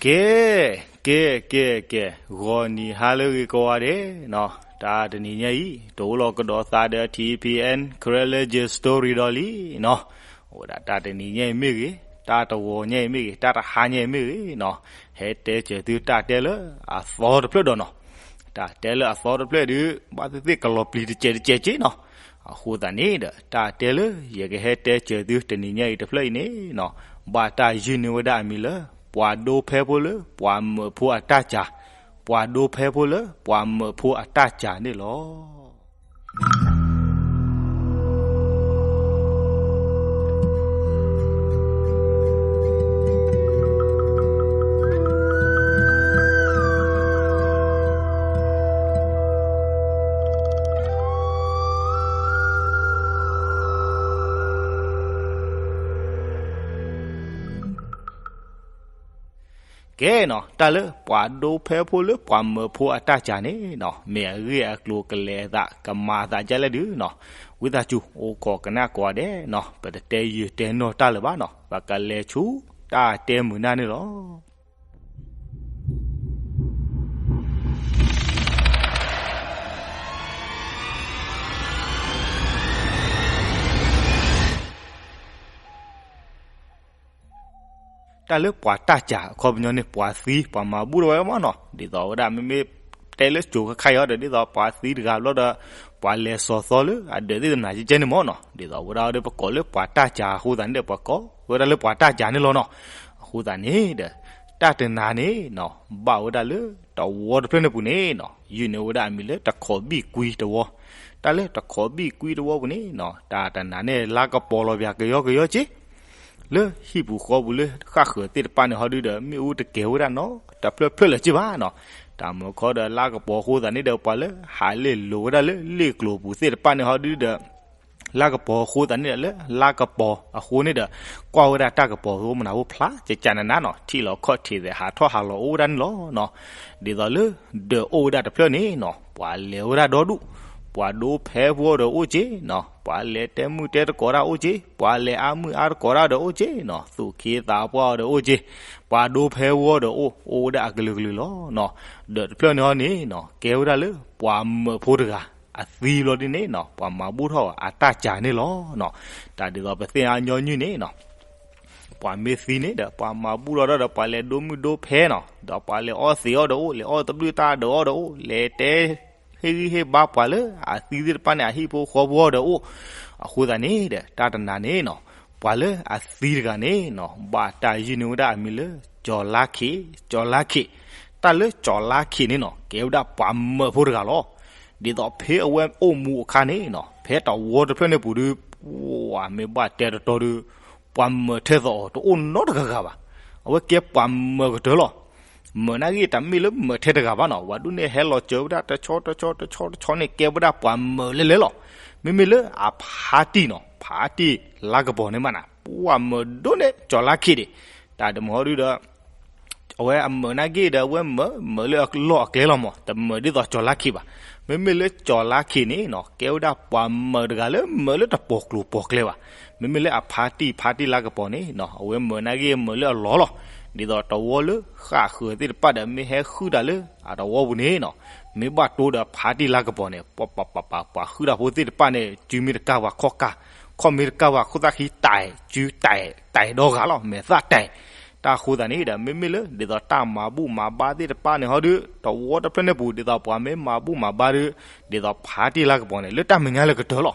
ကဲ, ကဲ, ကဲ, ကဲ, ဂီၤနံၤဟါလၢအဂ့ၤကိးဂၤဒဲးနီၤ, တၢ်တနံၤညါအံၤ တအိၣ်လီၤကဒီးသးဒီး ထံပံအဲၣ် Karen Legend Story ဒီးလံနီၤ, အိၣ်ဝဲဒၣ်တၢ်တနံၤညါအံၤမ့ၢ်ဂ့ၤ, တၢ်တဂီၤညါအံၤမ့ၢ်ဂ့ၤ, တၢ်တဟါညါအံၤမ့ၢ်ဂ့ၤနီၤ, ဟဲတဲစၢၤသုတၢ်တဲလၢအသီတဖျၢၣ်ဒီးနီၤ, တၢ်တဲလၢအသီတဖျၢၣ်ဒီး ဘၣ်သ့ၣ်သ့ၣ်ကလီၤပျံၤတစဲးတစဲးက့နီၤ, အဃိသတးန့ၣ်ဒီး တၢ်တဲလၢယကဟဲတဲစၢၤသုတနံၤညါအံၤတဖျၢၣ်အံၤန့ၣ်နီၤ, ဘၣ်တၢ်ယုၢ်န့ၢ်ဝဲဒၣ်အမံၤလၢ ပှၤဒိဖဲဖိလၢပှၤမၢးဖိအတၢ်စၢ်, ပှၤဒိဖဲဖိလၢပှၤမၢးဖိအတၢ်စၢ်န့ၣ်လီၤ. ကဲနီၤ, တၢ်လၢပှၤဒိဖဲဖိလၢပှၤမၢးဖိအတၢ်စၢ်န့ၣ်နီၤ, မ့ၢ်အဂ့ၢ်အကျိၤကလဲၤအသး ကမၤအသးဒ်လဲၣ်ဒုးနီၤ, ဝံသးစူၤ အိၣ်ခိးကနၣ်ကိးဂၤဒဲးနီၤ, ပတတဲယုၢ်တဲနီၢ်တၢ်လၢၤဘၣ်နီၤ, ပကလဲၤဆူတၢ်တဲမုာ်နၢ်န့ၣ်လီၤ. တၢ်လၢပှၤတၢ်စၢ်အခီပညီန့ၣ် ပှၤသံ ပှၤမၤဘူၣ်ထီၣ်ဝဲမ့ၢ်နီၤ, ဒ်သိးဝဲဒၣ်မ့မ့ၢ်တဲလၢစိၤခါခါအံၤဒီး ဒ်သိးပှၤသံတဂၤဘျီဒီး ပှၤလဲၤစိာ်သီလၢအဒၢးသ့ၣ်တဖၣ်ကဲကဲန့ၣ်မ့ၢ်နီၤ, ဒ်သိးဝဲဒၣ်ဒီးပကိးလၢပှၤတၢ်စၢ်အဃိသတးန့ၣ်ဒီး ပှၤကိးဝဲဒၣ်လၢပှၤတၢ်စၢ်န့ၣ်လီၤနီၤ. အဃိသတးန့ၣ်ဒီး တၢ်တနၤန့ၣ်နီၤ, ဘၣ်ဝဲဒၣ်လၢတဝီတဖျၢၣ်န့ၣ်ပူၤန့ၣ်နီၤ, ယုၢ်န့ၢ်ဝဲဒၣ်အမံၤလၢတခိးဘံၣ်ကွံတဝီ, တၢ်လၢတခိးဘံၣ်ကွံတဝီပူၤန့ၣ်နီၤ, တၢ်တနၤန့ၣ် လါကပီၤလီၤပၠးကယီကယီက့ လၢဟံၣ်ပူၤဃီပူၤလၢဃၣ်ဃၢၤသ့ၣ်တဖၣ်န့ၣ်ဟီဒုဒီး မ့ၣ်အူတကဲၤဝဲဒၣ်နီတဖျၢၣ်ဖျၢၣ်လၢၤက့ဘၣ်နီၤ. တၢ်မုၢ်ခီဒီးလါကပီၤအဃိသတးန့ၣ်ဒီး ပှၤလၢဟးလ့ၣ်လိၤဝဲဒၣ်လၢလ့ၣ်ကျိၤပူၤသ့ၣ်တဖၣ်န့ၣ်ဟီဒုဒီး လါကပီၤအဃိသတးန့ၣ်ဒီးလၢလါကပီၤအဃိန့ၣ်ဒီး ကွၢ်ဝဲဒၣ်တၢ်ကပီၤအိၣ်မနၤအိၣ်ဖျါ ကကနနနီၤ, ထံၣ်လီၤခီၣ်ထံးသဲး ဟးထီၣ်ဟးလီၤအိၣ်ဝဲဒၣ်န့ၣ်လီၤနီၤ. ဒ်သိးလၢဒၢးအိၣ်ဝဲဒၣ်တဖျၢၣ်န့ၣ်နီၤ, ပှၤလဲၤဝဲဒၣ်ဒီဒူၣ်, ပှၤဒိဖဲဖိဒီးအိၣ်က့နီၤ, ပှၤလဲၤတဲမုၢ်တဲတကိးတၢ်အိၣ်က့, ပှၤလဲၤအါမုၢ်အါတကိးတၢ်ဒီးအိၣ်က့နီၤ, သူၣ်က့သးပှၢ်အီၤဒီးအိၣ်က့, ပှၤဒိဖဲဝီဒီးအိၣ်, အိၣ်ဝဲဒၣ်အကလုာ်ကလုာ်လီၤနီၤ. ဒၢးတဖျၢၣ်န့ၣ်ဟီန့ၣ်နီၤ, ကဲဝဲဒၣ်လၢပှၤမၢးဖိတဂၤ အသံဘျီဒ်န့ၣ်နီၤ, ပှၤမၤဘူၣ်ထီၣ်အတၢ်စၢ်န့ၣ်လီၤနီၤ. တၢ်ဒ်သိးပသ့ၣ်ညါညီနုၢ်န့ၣ်နီၤ, ပှၤမ့ၢ်သံန့ၣ်ဒီး ပှၤမၤဘူၣ်လီၤဒီး ပှၤလဲၤဒိမုၢ်ဒိဖဲနီၤ, ဒီးပှၤလဲၤအီသံးအီၤဒီးအိၣ်, လဲၤအီတဘျုးတၢ်ဒီးအီၤဒီးအိၣ်, လဲၤတဲ ဟ့ၣ်ဂံၢ်ဟ့ၣ်ဘါပှၤလၢအသံသ့ၣ်တဖၣ်န့ၣ် အဟံၣ်ဖိဃီဖိအီၤဒီးအိၣ်. အဃိသတးန့ၣ်ဒီး တၢ်တနၤန့ၣ်နီၤ, ပှၤလၢအသံတဂၤန့ၣ်နီၤ, ဘၣ်တၢ်ယုၢ်န့ၢ်ဝဲဒၣ်အမံၤလၢ ကၠီၤလါခ့ၣ်, ကၠီၤလါခ့ၣ်. တၢ်လၢကၠီၤလါခ့ၣ်န့ၣ်နီၤ, ကဲဝဲဒၣ်ပှၤမၢးဖိတဂၤလီၤ. ဒ်သိးဖဲအဝဲအိၣ်မူအခါန့ၣ်နီၤ, ဖဲတဝီတဖျၢၣ်န့ၣ်ပူၤဒီး ပှၤမ့ၢ်ဘၣ်တဲတတီဒီး ပှၤမၢးထဲသိးအီၤတအိၣ်နီတဂၤဂၤဘၣ်. အဝဲကဲပှၤမၢးကတၢၢ်လီၤ. မၢးနာ်ဂ့ၢ်တၢ်မ့ၢ်လၢမၢးထဲတဂၤဘၣ်နီၤ, ဝဲဒုးန့ၢ်ဟဲလီၤစၢၤဝဲဒၣ်တဆီတဆီတဆီတဆီန့ၣ် ကဲဝဲဒၣ်ပှၤမၢးလဲလဲလီၤ. မ့မ့ၢ်လၢအဖါတံၢ်နီၤ, ဖါတံၢ်လါကပီၤန့ၣ်မးနၤ, ပှၤမၢးဒိၣ်န့ၢ်ကၠီၤလါခ့ၣ်ဒံး. တၢ်တမုၢ်ဟီဒုဒီး အဝဲအမၢးနာ်ဂ့ၢ်ဒီး အဝဲမၢး, မၢးလၢအလီၢ်အကျဲလီၤမး, တမၢးဒ်သိးကၠီၤလါခ့ၣ်ဘၣ်. မ့မ့ၢ်လၢကၠီၤလါခ့ၣ်န့ၣ်နီၤ, ကဲဝဲဒၣ်ပှၤမၢးတဂၤလၢမၢးလၢတပိာ်ကျိၤပိာ်ကျဲဘၣ်. မ့မ့ၢ်လၢအဖါတံၢ်, ဖါတံၢ်လါကပီၤန့ၣ်နီၤ, အဝဲမၢးနာ်ဂ့ၢ်မၢးလၢအလီၢ်လီၤ. ဒ်သိးတဝီလၢဃၣ်ဃၢၤသ့ၣ်တဖၣ်ဒီး မ့ၢ်ဟဲဃုတၢ်လၢအတဝီပူၤန့ၣ်နီၤ, မ့ၢ်ဘၣ်တိဒီးဖါတံၢ်လါကပီၤန့ၣ် ပှၤပှၤပှၤပှၤဃုတၢ်ဖိသ့ၣ်တဖၣ်န့ၣ် စုမ့ၢ်တကၢ်ပှၤခီၣ်ကၢ်, ခီၣ်မ့ၢ်တကၢ်ပှၤခိၣ်သၣ်ခံတၢ်, စုတၢ်, တၢ်ဒီဂၤလီၤ, မဲာ်သၣ်တၢ်. တၢ်အဃိသတးန့ၣ်ဒီး မ့မ့ၢ်လၢဒ်သိးတၢ်မၤဘူၣ်မၤဘါသ့ၣ်တဖၣ်န့ၣ်ဟီဒု တဝီတဖျၢၣ်န့ၣ်ပူၤ ဒ်သိးပှၤမ့ၢ်မၤဘူၣ်မၤဘါဒု ဒ်သိးဖါတံၢ်လါကပီၤန့ၣ် လၢတၢ်မဲာ်ညါလၢကတၢၢ်လီၤ.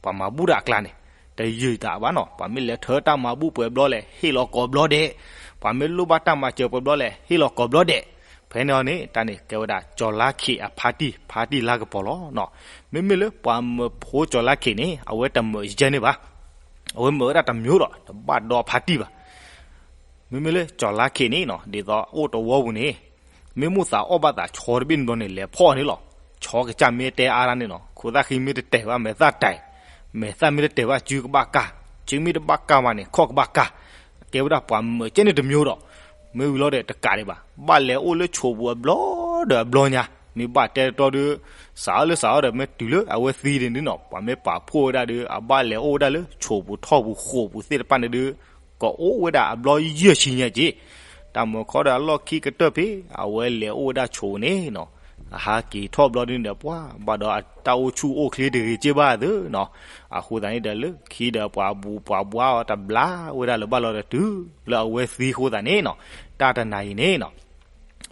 ပှၤမၤဘူၣ်တၢ်အကျါန့ၣ် တယုၢ်တၢ်ဘၣ်နီၤ, ပှၤမ့ၢ်လဲၤထၢတၢ်မၤဘူၣ်ပှဲၤဘျီလဲၣ် ဟ့ၣ်လီၤကိးဘျီဒဲး, ပှၤမ့ၢ်လိၣ်ဘၣ်တၢ်မၤစၢၤပှဲၤဘျီလဲၣ် ဟ့ၣ်လီၤကိးဘျီဒဲး. ဖဲန့ၣ်အီၤန့ၣ် တၢ်န့ၣ်ကဲဝဲဒၣ် ကၠီၤလါခ့ၣ်အဖါတံၢ်, ဖါတံၢ်လါကပီၤလီၤ. မ့မ့ၢ်လၢပှၤမၢးဖိကၠီၤလါခ့ၣ်န့ၣ် အဝဲတမၢးယဲန့ၣ်ဘၣ်, အဝဲမၢးဝဲဒၣ်တမျိုးဒီး တဘၣ်ဒီးဖါတံၢ်ဘၣ်. မ့မ့ၢ်လၢကၠီၤလါခ့ၣ်န့ၣ်နီၤ ဒ်သိးအိၣ်တဝီပူၤန့ၣ် မ့ၢ်မိၣ်သးအီၣ်ဘၣ်သးဆီတဘ့ၣ်န့ၣ်ဘျီန့ၣ် လဲၤဖီၣ်အီၤန့ၣ်လီၤ. ဆီကစၢ်မ့ၢ်တဲအါဒၣ်န့ၣ်နီၤ ခိၣ်သၣ်ဃံမ့ၢ်တတဲာ်ဘၣ် မဲာ်သၣ်တဲာ်, မဲာ်သၣ်မ့ၢ်တတဲာ်ဘၣ် စုကဘၣ်ကၢ်, စုမ့ၢ်တဘၣ်ကၢ်ဘၣ်န့ၣ် ခီၣ်ကဘၣ်ကၢ်. ကဲဝဲဒၣ်ပှၤမၢးကဲန့ၣ်တမျိုးဒီး မ့ၢ်ဝံၤလီၤဒီးတကးဒံးဘၣ် ဘၣ်လဲၤအိၣ်လၢဆိးပူၤအဘျီဒီးအဘျီညါ, မ့ၢ်ဘၣ်တဲတတီဒီး စးအီၤလၢစးအီၤဒီး မ့ၢ်တုၤလၢအဝဲသံဒ်န့ၣ်နီၤ ပှၤမ့ၢ်ပာ်ဖှိၣ်ဝဲဒၣ်ဒီး အဘၣ်လဲၤအိၣ်ဝဲဒၣ်လၢဆိးပူၤထီၣ်ပူၤဃိာ်ပူၤသ့ၣ်တဖၣ်န့ၣ်ဒီး ကအိၣ်ဝဲဒၣ်အဘျီယဲၢ်ဆံညါက့ၤ. တၢ် တၢ်မုာ်ခီဒီးအလီၢ်ခံကတၢၢ်ဖဲ အဝဲလဲၤအိၣ်ဝဲဒၣ်ဆိးန့ၣ်နီၤ, အဟးက့ၤထီၣ်ဘျီဒုန့ၣ်ဒီး ပှၤဘၣ်ဒီးတၢ်အိၣ်ဆူၣ်အိၣ်ချ့တဂ့ၤက့ဘၣ်သုနီၤ. အဃိသတးန့ၣ်ဒီး လၢခံဒီးပှၤဘူၣ်ပှၤဘှါအီၤတဘျါဝဲဒၣ်လၢၤဘၣ်လီၤဒီး တုၤလၢအဝဲသံအဃိသတးန့ၣ်နီၤ, တၢ်တနၤအံၤန့ၣ်နီၤ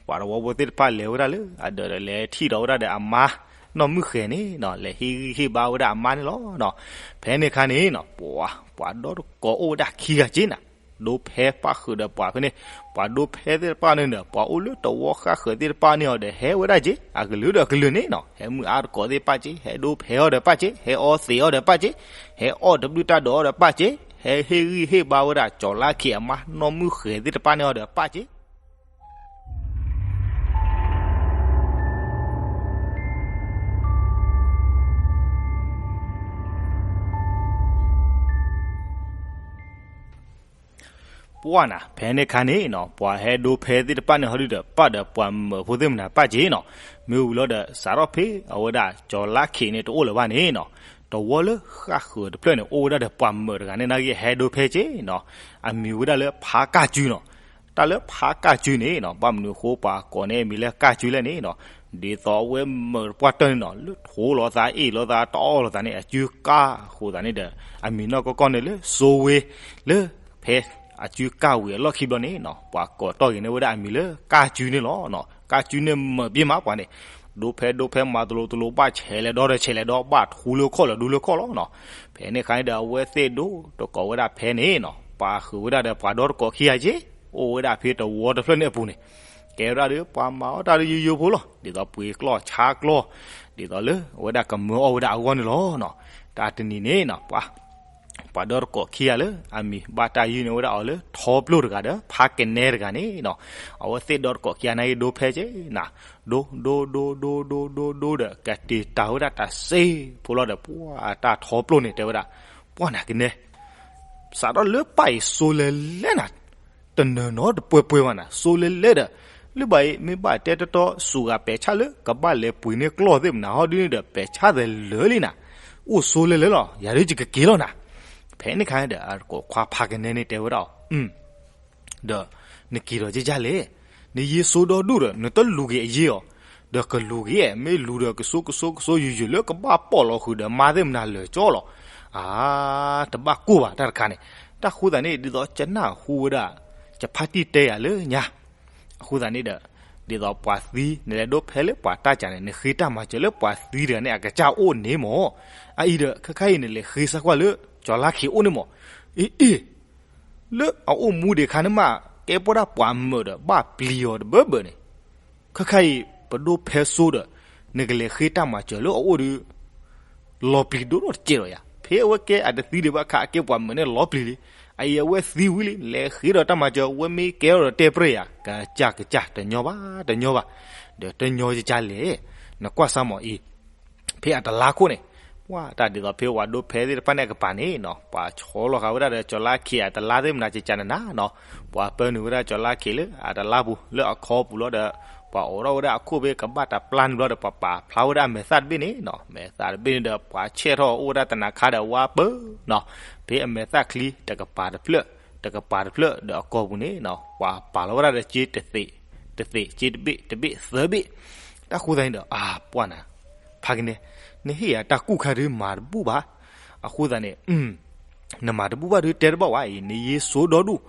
ပှၤတဝီဖိသ့ၣ်တဖၣ်လဲၤဝဲဒၣ်လၢအဒၢးဒီး လဲၤထံၣ်ဒီးဝဲဒၣ်ဒီးအမါနီၢ်မုၢ်ဃဲၤန့ၣ်နီၤ, လဲၤဟ့ၣ်ဂံၢ်ဟ့ၣ်ဘါဝဲဒၣ်အမါန့ၣ်လီၤနီၤ. ဖဲန့ၣ်အခါန့ၣ်နီၤ ပှၤ ပှၤဒီတကိးအိၣ်ဝဲဒၣ်ခံဂၤက့နၤ, ဒိဖဲပၣ်ဃုာ်ဒီးပှၤဖဲန့ၣ်, ပှၤဒိဖဲသ့ၣ်တဖၣ်န့ၣ်ဒီး ပှၤအိၣ်လၢတဝီဃၣ်ဃၢၤသ့ၣ်တဖၣ်န့ၣ်အီၤဒီး ဟဲဝဲဒၣ်က့ အကလုာ်ဒီးအကလုာ်န့ၣ်နီၤ, ဟဲမုၢ်အါတကိးသ့ၣ်တဖၣ်က့, ဟဲဒိဖဲအီၤဒီးတဖၣ်က့, ဟဲအီသံးအီၤဒီးတဖၣ်က့, ဟဲအီၣ်တဘျုးတၢ်ဒီးအီၤဒီးတဖၣ်က့, ဟဲဟ့ၣ်ဂံၢ်ဟ့ၣ်ဘါဝဲဒၣ်ကၠီၤလါခ့အမါနီၢ်မုၢ်ဃဲၤသ့ၣ်တဖၣ်န့ၣ်အီၤဒီးတဖၣ်က့ ပှၢ်နၤ ဖဲန့ၣ်အခါန့ၣ်နီၤ ပှၤဟဲဒိဖဲသ့ၣ်တဖၣ်န့ၣ်ဟီဒုဒီး ပာ်ဒီးပှၤမၢးဖိသ့ၣ်မနုၤပာ်က့နီၤ, မ့ၢ်ဝံၤလီၤဒီး စးထီၣ်ဖဲအဝဲဒၣ်ကၠီၤလါခ့န့ၣ်တအိၣ်လၢၤဘၣ်န့ၣ်နီၤ, တဝီလၢဃၣ်ဃၢၤတဖျၢၣ်န့ၣ် အိၣ်ဝဲဒၣ်ဒီးပှၤမၢးတဂၤန့ၣ် နာ်က့ဟဲဒိဖဲက့နီၤ, အမံၤဝဲဒၣ်လၢဖါကၢ်စုနီၤ. တၢ်လၢဖါကၢ်စုန့ၣ်နီၤ ဘၣ်မနုၤအဃိပှၤကိးန့ၢ်အမံၤလၢကၢ်စုလဲၣ်န့ၣ်နီၤ, ဒ်သိးအဝဲမၢးတပှၢ်တၢၢ်န့ၣ်နီၤ လၢထိလိာ်သးအ့ၣ်လိာ်သးတအီၣ်လိာ်သးန့ၣ် အစုကၢ်အဃိသတးန့ၣ်ဒီး အမံၤနီၢ်ကီၢ်ကီၢ်န့ၣ်လၢစိဝ့, လၢဖဲအစုကၢ်ဝံၤအလီၢ်ခံဘျီန့ၣ်နီၤ ပှၤကိးတီၢ်ဂ့ၤန့ၢ်ဝဲဒၣ်အမံၤလၢကၢ်စုန့ၣ်လီၤ. ကၢ်စုန့ၣ်မၢးဘ့ၣ်မးပှၤန့ၣ် ဒိဖဲဒိဖဲမၤတလိၤတလိၤ ဘၣ်ဆဲးလဲၤဒီဒီးဆဲးလဲၤဒီ ဘၣ်ထူလၢခီၣ်လၢဒူလၢခီၣ်လီၤနီၤ. ဖဲန့ၣ်အခါန့ၣ်ဒီး အဝဲသ့ၣ်ဒိတကိးဝဲဒၣ်ဖဲန့ၣ်နီၤ ပာ်ဃုာ်ဝဲဒၣ်ဒီးပှၤဒီတကိးခံဂၤက့ အိၣ်ဝဲဒၣ်ဖဲတဝီတဖျၢၣ်န့ၣ်အပူၤန့ၣ် ကဲဝဲဒၣ်ဒီးပှၤမၤအီၣ်တၢ်ဒီးယိယိဖိလီၤ. ဒ်သိးပှ့ၤကျီၢ်ဆါကျီၢ် ဒ်သိးလၢအဝဲဒၣ်ကမၢအီၣ်ဝဲဒၣ်အဂီၢ်န့ၣ်လီၤနီၤ. တၢ်တနံၤန့ၣ်နီၤ ပှၤ ပှၤဒီတကိးခံဂၤလၢ အမံၤဘၣ်တၢ်ယုၢ်န့ၢ်ဝဲဒၣ်အီၤလၢထီပျိၢ်တဂၤဒီး ဖါကနဲတဂၤန့ၣ်နီၤ အဝဲသ့ၣ်ဒီတကိးခံဂၤန့ၣ်ဒိဖဲက့နၤ ဒိ ဒိ ဒိ ဒိ ဒိ ဒိ ဒိဒီး ကတ့ၤတၢ်ဝဲဒၣ်တၢ်စ့ဖိလီၤဒီး ပှၤတၢ်ထီပျိၢ်န့ၣ်တဲဝဲဒၣ် ပှၢ်နၤကနဲ စးထီၣ်လၢပၢ်အံၤစိလဲၤလဲၤနၤ တနၢၤနီတပှဲၤပှဲၤဘၣ်နၤ စိလဲၤလဲၤဒီး လၢဘၣ်အံၤ မ့ၢ်ဘၣ်တဲတီတီ စူးဂၤပဲာ်ဆၣ်လၢ ကဘၣ်လဲၤပှ့ၤန့ၢ်ကျီၢ်သ့ၣ်မနၤဟီဒုန့ၣ်ဒီး ပဲာ်ဆၣ်သဲးလၢာ်လံနၤ အိၣ်စိလဲၤလဲၤလီၤ ယၤဒုကက့ၤလီၤနၤ. ဖဲန့ၣ်အခါဒီး အကိးခွါဖးကနဲန့ၣ်တဲဝဲဒၣ်အီၤ ဒီး နက့ၤဒီးကကလဲၣ် နယ့စိဒီဒူၣ်ဒီး နတလူၤက့ၤအယ့အီၤ ဒီးကလူၤက့ၤ မ့ၢ်လူၤဒီးကစိကစိကစိယုၢ်ယုၢ်လၢကဘၣ်ပိာ်လီၤဃုာ်ဒီးမါသ့ၣ်မနၤလၢာ်ကၠီလီၤ. အါ တဘၣ်ကိၢ်ဘၣ်တၢ်တခါန့ၣ် တၢ်ဃိသတးန့ၣ် ဒ်သိးကနၢ်ဟူဝဲဒၣ် ကဖါတံၢ်တဲယၤလၢညါ အဃိသတးန့ၣ်ဒီး ဒ်သိးပှၤသံ နလဲၤဒိဖဲလၢပှၤတၢ်ကၢန့ၣ် နဃ့တၢ်မၤစၢၤလၢပှၤသံတဂၤန့ၣ် အကစၢ်အိၣ်န့ၣ်မၢ်. အအံၤဒီး ခဲခါအံၤနလဲၤဃ့စၢ်ကွၢ်လၢ ကၠီၤလါခ့အိၣ်န့ၣ်မၢ်. အ့ အ့ လၢအအိၣ်မူဒံးခါန့ၣ်မး ကဲပဝဲဒၣ်ပှၤမၢးဒီး ဘၣ်ပျံၤအီၤတဘၢဘၢန့ၣ် ခဲခါအံၤ ပဒိဖဲစိဒီး နကလဲၤဃ့တၢ်မၤစၢၤလၢအအိၣ်ဒီး လီၤပျံၤဒိၣ်ထီၣ်တကဲလီၤယၤ. ဖဲအဝဲကဲအတသံဒံးဘၣ်ခါ အကဲပှၤမၢးန့ၣ်လီၤပျံၤလံ. အအံၤအဝဲသံဝံၤလံ လဲၤဃ့ဒီးတၢ်မၤစၢၤ အဝဲမ့ၢ်ကဲထီၣ်ဒီးတဲပြဲၢ်ယၤ ကစၢ်ကစၢ် တညီဘၣ် တညီဘၣ်. ဒီးတညီကစၢ်လဲၣ် နကွၢ်စၢ်မၢ်အံၤ ဖဲအတလါခိၣ်န့ၣ် ပှၤတၢ်ဒ်သိးဖဲဝဲဒိဖဲသ့ၣ်တဖၣ်န့ၣ်အကပၤန့ၣ်နီၤ ပှၤဆီလီၤဃာ်ဝဲဒၣ်ဒီးကၠီၤလါခ့အတလါသ့ၣ်မနၤကကနနၤနီၤ ပှၤပၢနုာ်ဝဲဒၣ်ကၠီၤလါခ့လၢအတလါပူၤ လၢအခီပူၤလီၤဒီး ပှၤအိးထီၣ်ဝဲဒၣ်အခိၣ်ဖဲကဘၣ်တပျၢ်န့ၣ်ဘျီဒီး ပှၤပာ်ဖျါဝဲဒၣ်အမဲာ်သၣ်တဘ့ၣ်န့ၣ်နီၤ မဲာ်သၣ်တဘ့ၣ်န့ၣ်ဒီး ပှၤဆဲးထီၣ်အိၣ်ဝဲဒၣ်တနၤခါဒီးဝါပၢနီၤ ဖဲအမဲာ်သၣ်ချံတကပၤတဖျၢၣ် တကပၤတဖျၢၣ်ဒီးအကိာ်ပူၤန့ၣ်နီၤ ပှၤပာ်လီၤဝဲဒၣ်ဒီးက့တသ့း တသ့းက့တဘ့ၣ် တဘ့ၣ်သၢဘ့ၣ် တၢ်ဃိသတးန့ၣ်ဒီး အါ ပှၢ်နၤ ဖးကနဲ နဟ့ၣ်ယၤတၢ်ကူၣ်ခါဒုးမၤတဘူၣ်ဘၣ်. အဃိသတးန့ၣ် နမၤတဘူၣ်ဘၣ်ဒုးတဲတဘၣ်ဝဲအံၤ နယ့စိဒီဒူၣ်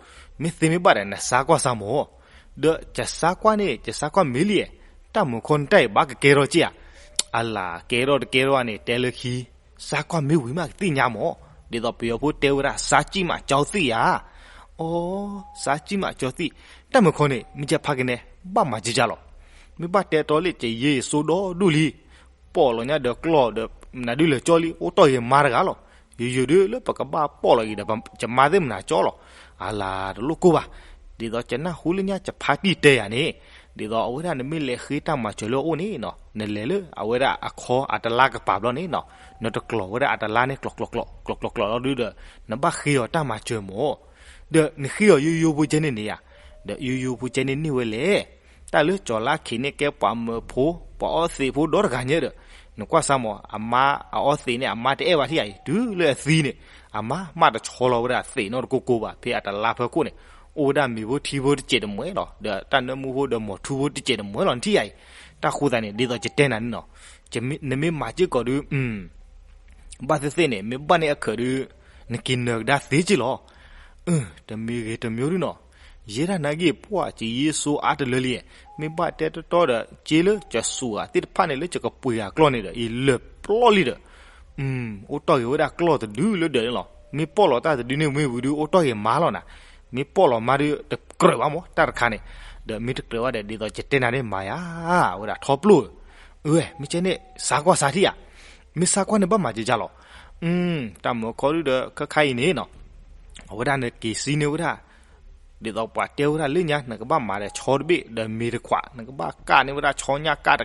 မ့ၢ်သ့မ့ၢ်ဘၣ်ဒီး နစါကွၢ်စၢ်မၢ်. ဒီးကစါကွၢ်န့ၣ် ကစါကွၢ်မ့ၢ်လံဧါ တၢ်မုာ်ခီနတၢ်အံၤဘၣ်ကကဲထီၣ်က့ဧါ. အလၤကဲထီၣ်တကဲထီၣ်န့ၣ် တဲလၢခံ စါကွၢ်မ့ၢ်ဝံၤမးကသ့ၣ်ညါမၢ်. ဒ်သိးပယီၤဖိတဲဝဲဒၣ် စါကံၣ်မးကၠီသံၣ်ဧါ. အိ စါကံၣ်မးကၠီသံၣ် တၢ်မုာ်ခီန့ၣ် မ့ၢ်ကဖးကနဲ ဘၣ်မၤကကလီၤ. မ့ၢ်ဘၣ်တဲတီလၢကယ့ၢ်ယစိဒီဒူၣ်လံ ပိာ်လီၤညါဒီးကျီၢ်ဒီး မနုၤဒုးလဲၤကၠီလံ အိၣ်တီၢ်ယမါတဂၤလီၤ. ယယိၤဒုးလၢပကဘၣ်ပိာ်လီၤအံၤဒီး ယမါသ့ၣ်မနၤကၠီလီၤ. အလၤတလိၣ်ကိၢ်ဘၣ်. ဒ်သိးကနၢ်ဟူလၢညါကဖါတံၢ်တဲယၤန့ၣ် ဒ်သိးအဝဲဒၣ်နမ့ၢ်လဲၤဃ့တၢ်မၤစၢၤလၢအအိၣ်န့ၣ်နီၤ နလဲၤလၢအဝဲဒၣ်အခီအတလါကပၤဘျီန့ၣ်နီၤ နတကျီၤဝဲဒၣ်အတလါန့ၣ် ကျီၤကျီၤကျီၤ ကျီၤကျီၤကျီၤလီၤဒုးဒီး နဘၣ်ဃ့အီၤတၢ်မၤစၢၤမၢ်. ဒီးနဃ့အီၤယိယိဖိကဲန့ၣ်န့ၣ်ဧါ. ဒီးယိယိဖိကဲန့ၣ်န့ၢ်ဝဲလဲၣ်. တၢ်လၢကၠီၤလါခ့န့ၣ်ကဲပှၤမၢဖိ ပှၤအီသံးဖိဒီတဂၤညါဒီး နကွၢ်စၢ်မၢ် အမါအအီသံးန့ၣ် အမါတအဲၣ်ဘၣ်ထံၣ်ဧါအံၤ တုၤလၢအသံန့ၣ် အမါမးတဆီလီၤဝဲဒၣ်သံးနီတကိကိဘၣ် ဖဲအတလါဖၢခိၣ်န့ၣ် အိၣ်ဝဲဒၣ်မ့ၤဖိထံဖိတစဲးတမှဲလီၤ, ဒီးတၢ်နၢမူဖိဒီးမိာ်ထူဖိတစဲးတမှဲလီၤ နထံၣ်ယၤအံၤ, တၢ်ဃိသးန့ၣ် ဒ်သိးယတဲနၤန့ၣ်နီၤ, နမ့ၢ်မၤစ့ၢ်ကီးဒုး ဘၣ်သ့ၣ်သ့ၣ်န့ၣ် မ့ၢ်ဘၣ်န့ၢ်အခၢးဒုး နက့ၤနၢၤကဒါသ့က့လီၤ. တမံၤဂ့ၤတမံၤဒုနီၤ, ယဲဒၣ်နာ်က့ၤပှၢ်ကယ့စိအါတလၢလံ, မ့ၢ်ဘၣ်တဲတီတီဒီး က့လၢကစူးဂၤသ့ၣ်တဖၣ်န့ၣ် လၢယကပှ့ၤဂၤကျီၢ်န့ၣ်ဒီး အံၤလၢာ်ပျီလံဒီး အိၣ်တီၢ်ဂ့ၤဝဲဒၣ်ကျီၢ်တဒုလၢဒၢးန့ၣ်လီၤ. မ့ၢ်ပီၣ်လီၤတၢ်တဒုန့ၣ်မ့ၢ်ဝံၤဒုး အိၣ်တီၢ်ဂ့ၤမးလီၤနၤ, မ့ၢ်ပီၣ်လီၤမးဒုး တကြၢးဘၣ်မး တၢ်တခါန့ၣ်, ဒီးမ့ၢ်တကြၢးဘၣ်ဒီး ဒ်သိးယတဲနၤန့ၣ်မၤယၤ, ဝဲဒၣ်ထီပျိၢ်ဧၢ, မ့ၢ်ကဲန့ၣ် စါကွၢ်စါထံၣ်ဧါ, မ့ၢ်စါကွၢ်န့ၣ်ဘၣ်မၤကကၢ်လီၤ. တၢ်မုာ်ခီဒုဒီး ခဲခါအံၤန့ၣ်နီၤ, အဝဲဒၣ်နက့ၤစံးန့ၢ်ဝဲဒၣ် ဒ်သိးပှၤတဲဝဲဒၣ်လၢညါ နကဘၣ်မၤဒီးဆီတဘ့ၣ် ဒီးမ့ၤတခွး, နကဘၣ်ကၣ်န့ၢ်ဝဲဒၣ်ဆီညၣ်ကၣ်တ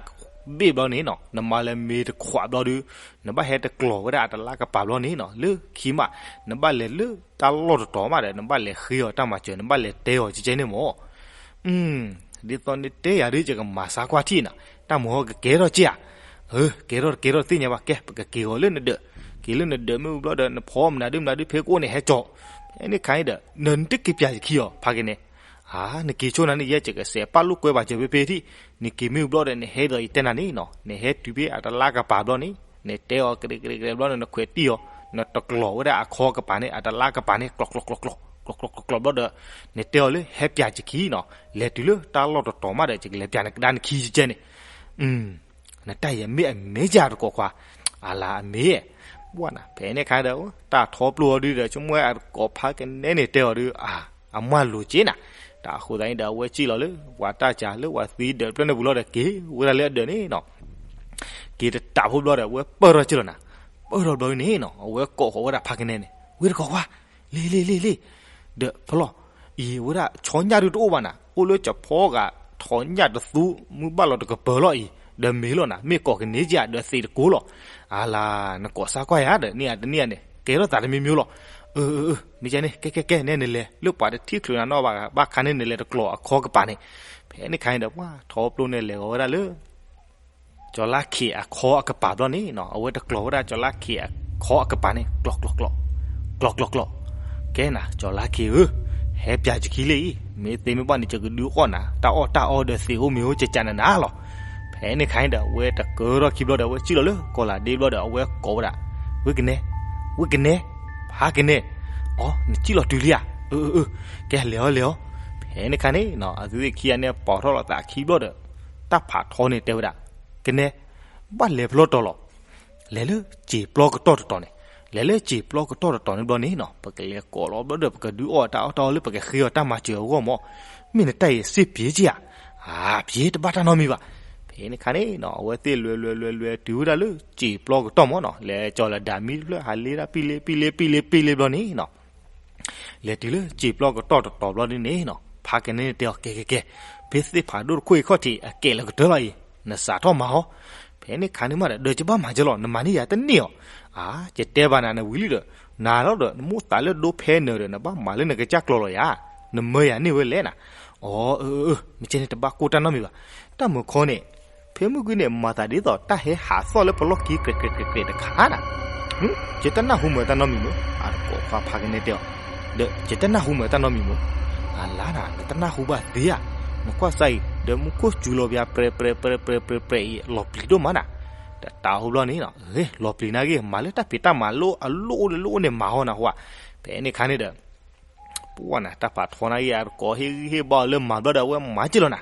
ဘ့ၣ်ဘျီန့ၣ်နီၤ, နမၤလၢမ့ၤတခွးဘျီဒုး နဘၣ်ဟဲတကျီၤဝဲဒၣ်အတလါကပၤဘျီန့ၣ်နီၤ, လၢခံမး နဘၣ်လဲၤလၢတၢ်လီၢ်တတီၤမးဒီး နဘၣ်လဲၤဃ့အီၤတၢ်မၤစၢၤ နဘၣ်လဲၤတဲအီၤကကဲန့ၣ်မး ဒ်သိးနတဲယၤဒ် ယကမၤစါကွၢ်ထံၣ်နၤ, တၢ်မုာ်ဟီကကဲထီၣ်က့ဧါ, ကဲထီၣ်တကဲထီၣ်တသ့ၣ်ညါဘၣ်, ကဲ ပကက့ၤအီၤလၢနဒၢး, က့ၤလၢနဒၢးမ့ၣ်အူဘျီဒီး နဖီမနုၤဒုမနုၤဒုဖဲကိးန့ၣ်ဟဲကၠီ, ဖဲန့ၣ်ခါအံၤဒီး နတက့ၤပၠးယခံအီၤ ဖးက့ၤန့ၣ်, နက့ၤဆိနၤန့ၣ် ယဲယကစဲးပာ်လိာ်ကွဲပှၤစၢၤဖဲဖဲထံၣ်, နက့ၤမ့ၣ်အူဘျီဒီး နဟဲဒ်သိးယတဲနၤန့ၣ်နီၤ, နဟဲတုၤဖဲအတလါကပၤဘျီန့ၣ် နတဲအီၤကရဲးကရဲးကရဲးဘျီန့ၣ် နခွဲးတံၢ်အီၤ, နတကျီၤဝဲဒၣ်အခီကပၤန့ၣ် အတလါကပၤန့ၣ် ကျီၤကျီၤကျီၤကျီၤ ကျီၤကျီၤကျီၤကျီၤဘျီဒီး နတဲအီၤလၢဟဲပၠးယခံနီၤ, လဲၤတုၤလၢတၢ်လီၢ်တတီၤမးဒီး ယကလဲၤပၠးနကဒါနခံကကဲန့ၣ် နတၢ်အံၤမ့ၢ်အမဲာ်ယၤတကိးခွါ, အလၤအမ့ၢ်, ပှၢ်နၤ ဖဲန့ၣ်ခါဒီး တၢ်ထီပျိၢ်အီၤဒုဒီး ဆိကမိၣ်ဝဲအတကိးဖးကနဲန့ၣ်တဲအီၤဒု အမၢလိာ်က့နၤ, တၢ်အဃိသတးန့ၣ်ဒီး အဝဲစံၣ်လီၤလၢ ပှၤတၢ်စၤလၢပှၤသံဒၢးတဖျၢၣ်န့ၣ်ပူၤလီၤဒီး က့ၤဝဲဒၣ်လၢအဒၢးန့ၣ်နီၤ, က့ၤတတးဖိဘျီဒီး အဝဲပၢၢ်ထီၣ်က့လီၤနၤ, ပၢၢ်ထီၣ်ဘျီန့ၣ်နီၤ အဝဲကိးဃီၤဝဲဒၣ်ဖးကနဲန့ၣ် ဝဲတကိးခွါ လ့လ့လ့လ့, ဒီးဖီလီၤ, အံၤဝဲဒၣ်ဆီညၣ်ဒုတအိၣ်ဘၣ်နၤ, အိၣ်လၢကဖီဂၤ ထီးညၣ်တသူ မုၢ်ဘၣ်လီၤတကပၤလီၤအံၤ, ဒီးမ့ၤလီၤနၤ, မ့ၢ်ကိးကန့ၢ်က့ဧါ ဒီးသ့းတကိးလီၤ, အလၤ နကိးစါကွၢ်ယၤဒီး န့ၢ်အတန့ၢ်န့ၣ် ကဲထီၣ်သးတမံၤမံၤလီၤ, အၢ မ့ၢ်ကဲန့ၣ် ကဲကဲကဲ နဲနလဲၤ လၢပှၤတထံၣ်ချုးနၤနီတဘၣ်ဘၣ်ခါန့ၣ် နလဲၤတကျီၤအခီကပၤန့ၣ်, ဖဲန့ၣ်ခါန့ၣ်ဒီး ပှၢ်ထီပျိၢ်န့ၣ်လဲၤဂီၤဝဲဒၣ်လၢ ကၠီၤလါခ့အခီအကပၤဘျီန့ၣ်နီၤ, အဝဲတကျီၤဝဲဒၣ်ကၠီၤလါခ့အခီအကပၤန့ၣ် ကျီၤကျီၤကျီၤ, ကျီၤကျီၤကျီၤ, ကဲနၤ ကၠီၤလါခ့ဧၢ, ဟဲပၠးယခံလံအံၤ, မ့ၢ်သ့မ့ၢ်ဘၣ်န့ၣ် ယကဒုးအီၣ်နၤ တၢ်အီၣ်တၢ်အီဒီးသ့းအိၣ်မ့ၤအိၣ်ကကးနနၤလီၤ. ဖဲန့ၣ်ခါန့ၣ်ဒီး အဝဲတကၢထီၣ်ခံဘျီဒီး အဝဲစံၣ်လီၤလၢကီၤလၤဒ့ဘျီဒီး အဝဲကိးဝဲဒၣ်, ဝ့ၢ်ကနဲ, ဝ့ၢ်ကနဲ, ဖးကနဲ, အိ နစံၣ်လီၤတုၤလံဧါ, အၢ အၢ အၢ ကဲလဲၤအီၤလဲၤအီၤ, ဖဲန့ၣ်ခါန့ၣ်နီၤ အဝဲသ့ၣ်ခံဂၤန့ၣ်ပိာ်ထီၣ်လိာ်သးခံဘျီဒီး တၢ်ဖးထီန့ၣ်တဲဝဲဒၣ်, ကနဲ, ဘၣ်လဲၤဖျီတီၤလီၤ, လဲၤလၢစံာ်ပျီကတီၢ်တတီၤန့ၣ်, လဲၤလၢစံာ်ပျီကတီၢ်တတီၤန့ၣ်ဘျီန့ၣ်နီၤ ပကလဲၤကိးလီၤဘျီဒီး ပကဒုးအီၣ်တၢ်အီၣ်တၢ်အီလၢပကဃ့အီၤတၢ်မၤစၢၤအဂီၢ်မး, မ့ၢ်နတၢ်အံၤစ့ၢ်ပျ့ၤက့ဧါ, အါ ပျ့ၤတဘၣ်တၢ်နီတမံၤဘၣ်. ဖဲန့ၣ်ခါန့ၣ်နီၤ အဝဲသ့ၣ်လဲၤလဲၤလဲၤလဲၤတုၤဝဲဒၣ်လၢစံာ်ပျီကတီၢ်မးနီၤ လဲၤကၠီၤလၢဒၣ်မံတဖျၢၣ် ဟးလ့ဒၣ်ပံလ့ပံလ့ပံလ့ပံလ့ဘျီန့ၣ်နီၤ လဲၤတုၤလၢစံာ်ပျီကတီၢ်တတီၤဘျီဒ်န့ၣ်နီၤ ဖးကနဲန့ၣ်တဲအီၤ ကဲကဲကဲ, ဖဲသ့ၣ်ဖးဒိၣ်တခိၣ်အံၤခီၣ်ထံး အကဲလၢကတၢၢ်လီၤအံၤ, နစးထီၣ်မၤအီၤ. ဖဲန့ၣ်ခါန့ၣ်မးဒီး ဒီးယဘၣ်မၤကဲလီၤ နမၤန့ၢ်ယၤတန့ၢ်အီၤ. အါ ယတဲဘၣ်နၤ နဝံၤလံဒီး နၤလီၤဒီး နမိၢ်သးလၢဒိဖဲနၢၤဒီး နဘၣ်မၤလၢနကစၢ်ကျိၤလီၤယၤ, နမၢယၤန့ၢ်ဝဲလဲၣ်နၤ. အီ အၢ အၢ မ့ၢ်ကဲန့ၣ် တဘၣ်ကိၢ်တၢ်နီတမံၤဘၣ်. တၢ်မုာ်ခီန့ၣ် ဖဲမုၢ်ကွံာ်န့ၣ် မၤသးဒ်သိးတၢ်ဟဲဟးသီၣ်လၢပလီၢ်ခံ ကြဲးကြဲးကြဲးကြဲးတခါနၤ. ယတနၢ်ဟူမၢတၢ်နီတမံၤမုၢ်, အတကိးခွါဖးကနဲတဲအီၤ, ဒီးယတနၢ်ဟူမၢတၢ်နီတမံၤမုၢ်. အလါနၤ နတနၢ်ဟူဘၣ်သ့ဧါ. နကွၢ်စၢ်အံၤ ဒီးမူခိၣ်စူၤလီၤပယါ ပြဲးပြဲးပြဲးပြဲးပြဲးအံၤ လီၤပျံၤဒိၣ်မးနၤ. တတးဟူဘျီန့ၣ် လီၤပျံၤနာ်က့ မၤလၢတၢ်ဖံးတၢ်မၤလၢအလိၣ်အိၣ်လၢလိၣ်အိၣ်န့ၣ် မၤဟီနၤဟူဧါ. ဖဲန့ၣ်ခါန့ၣ်ဒီး ပှၢ်နၤ တၢ်ဖးထီနာ်က့ အတကိးဟ့ၣ်ဂံၢ်ဟ့ၣ်ဘါအီၤလၢမၤဘျီဒီး အဝဲမၤကဲလီၤနၤ.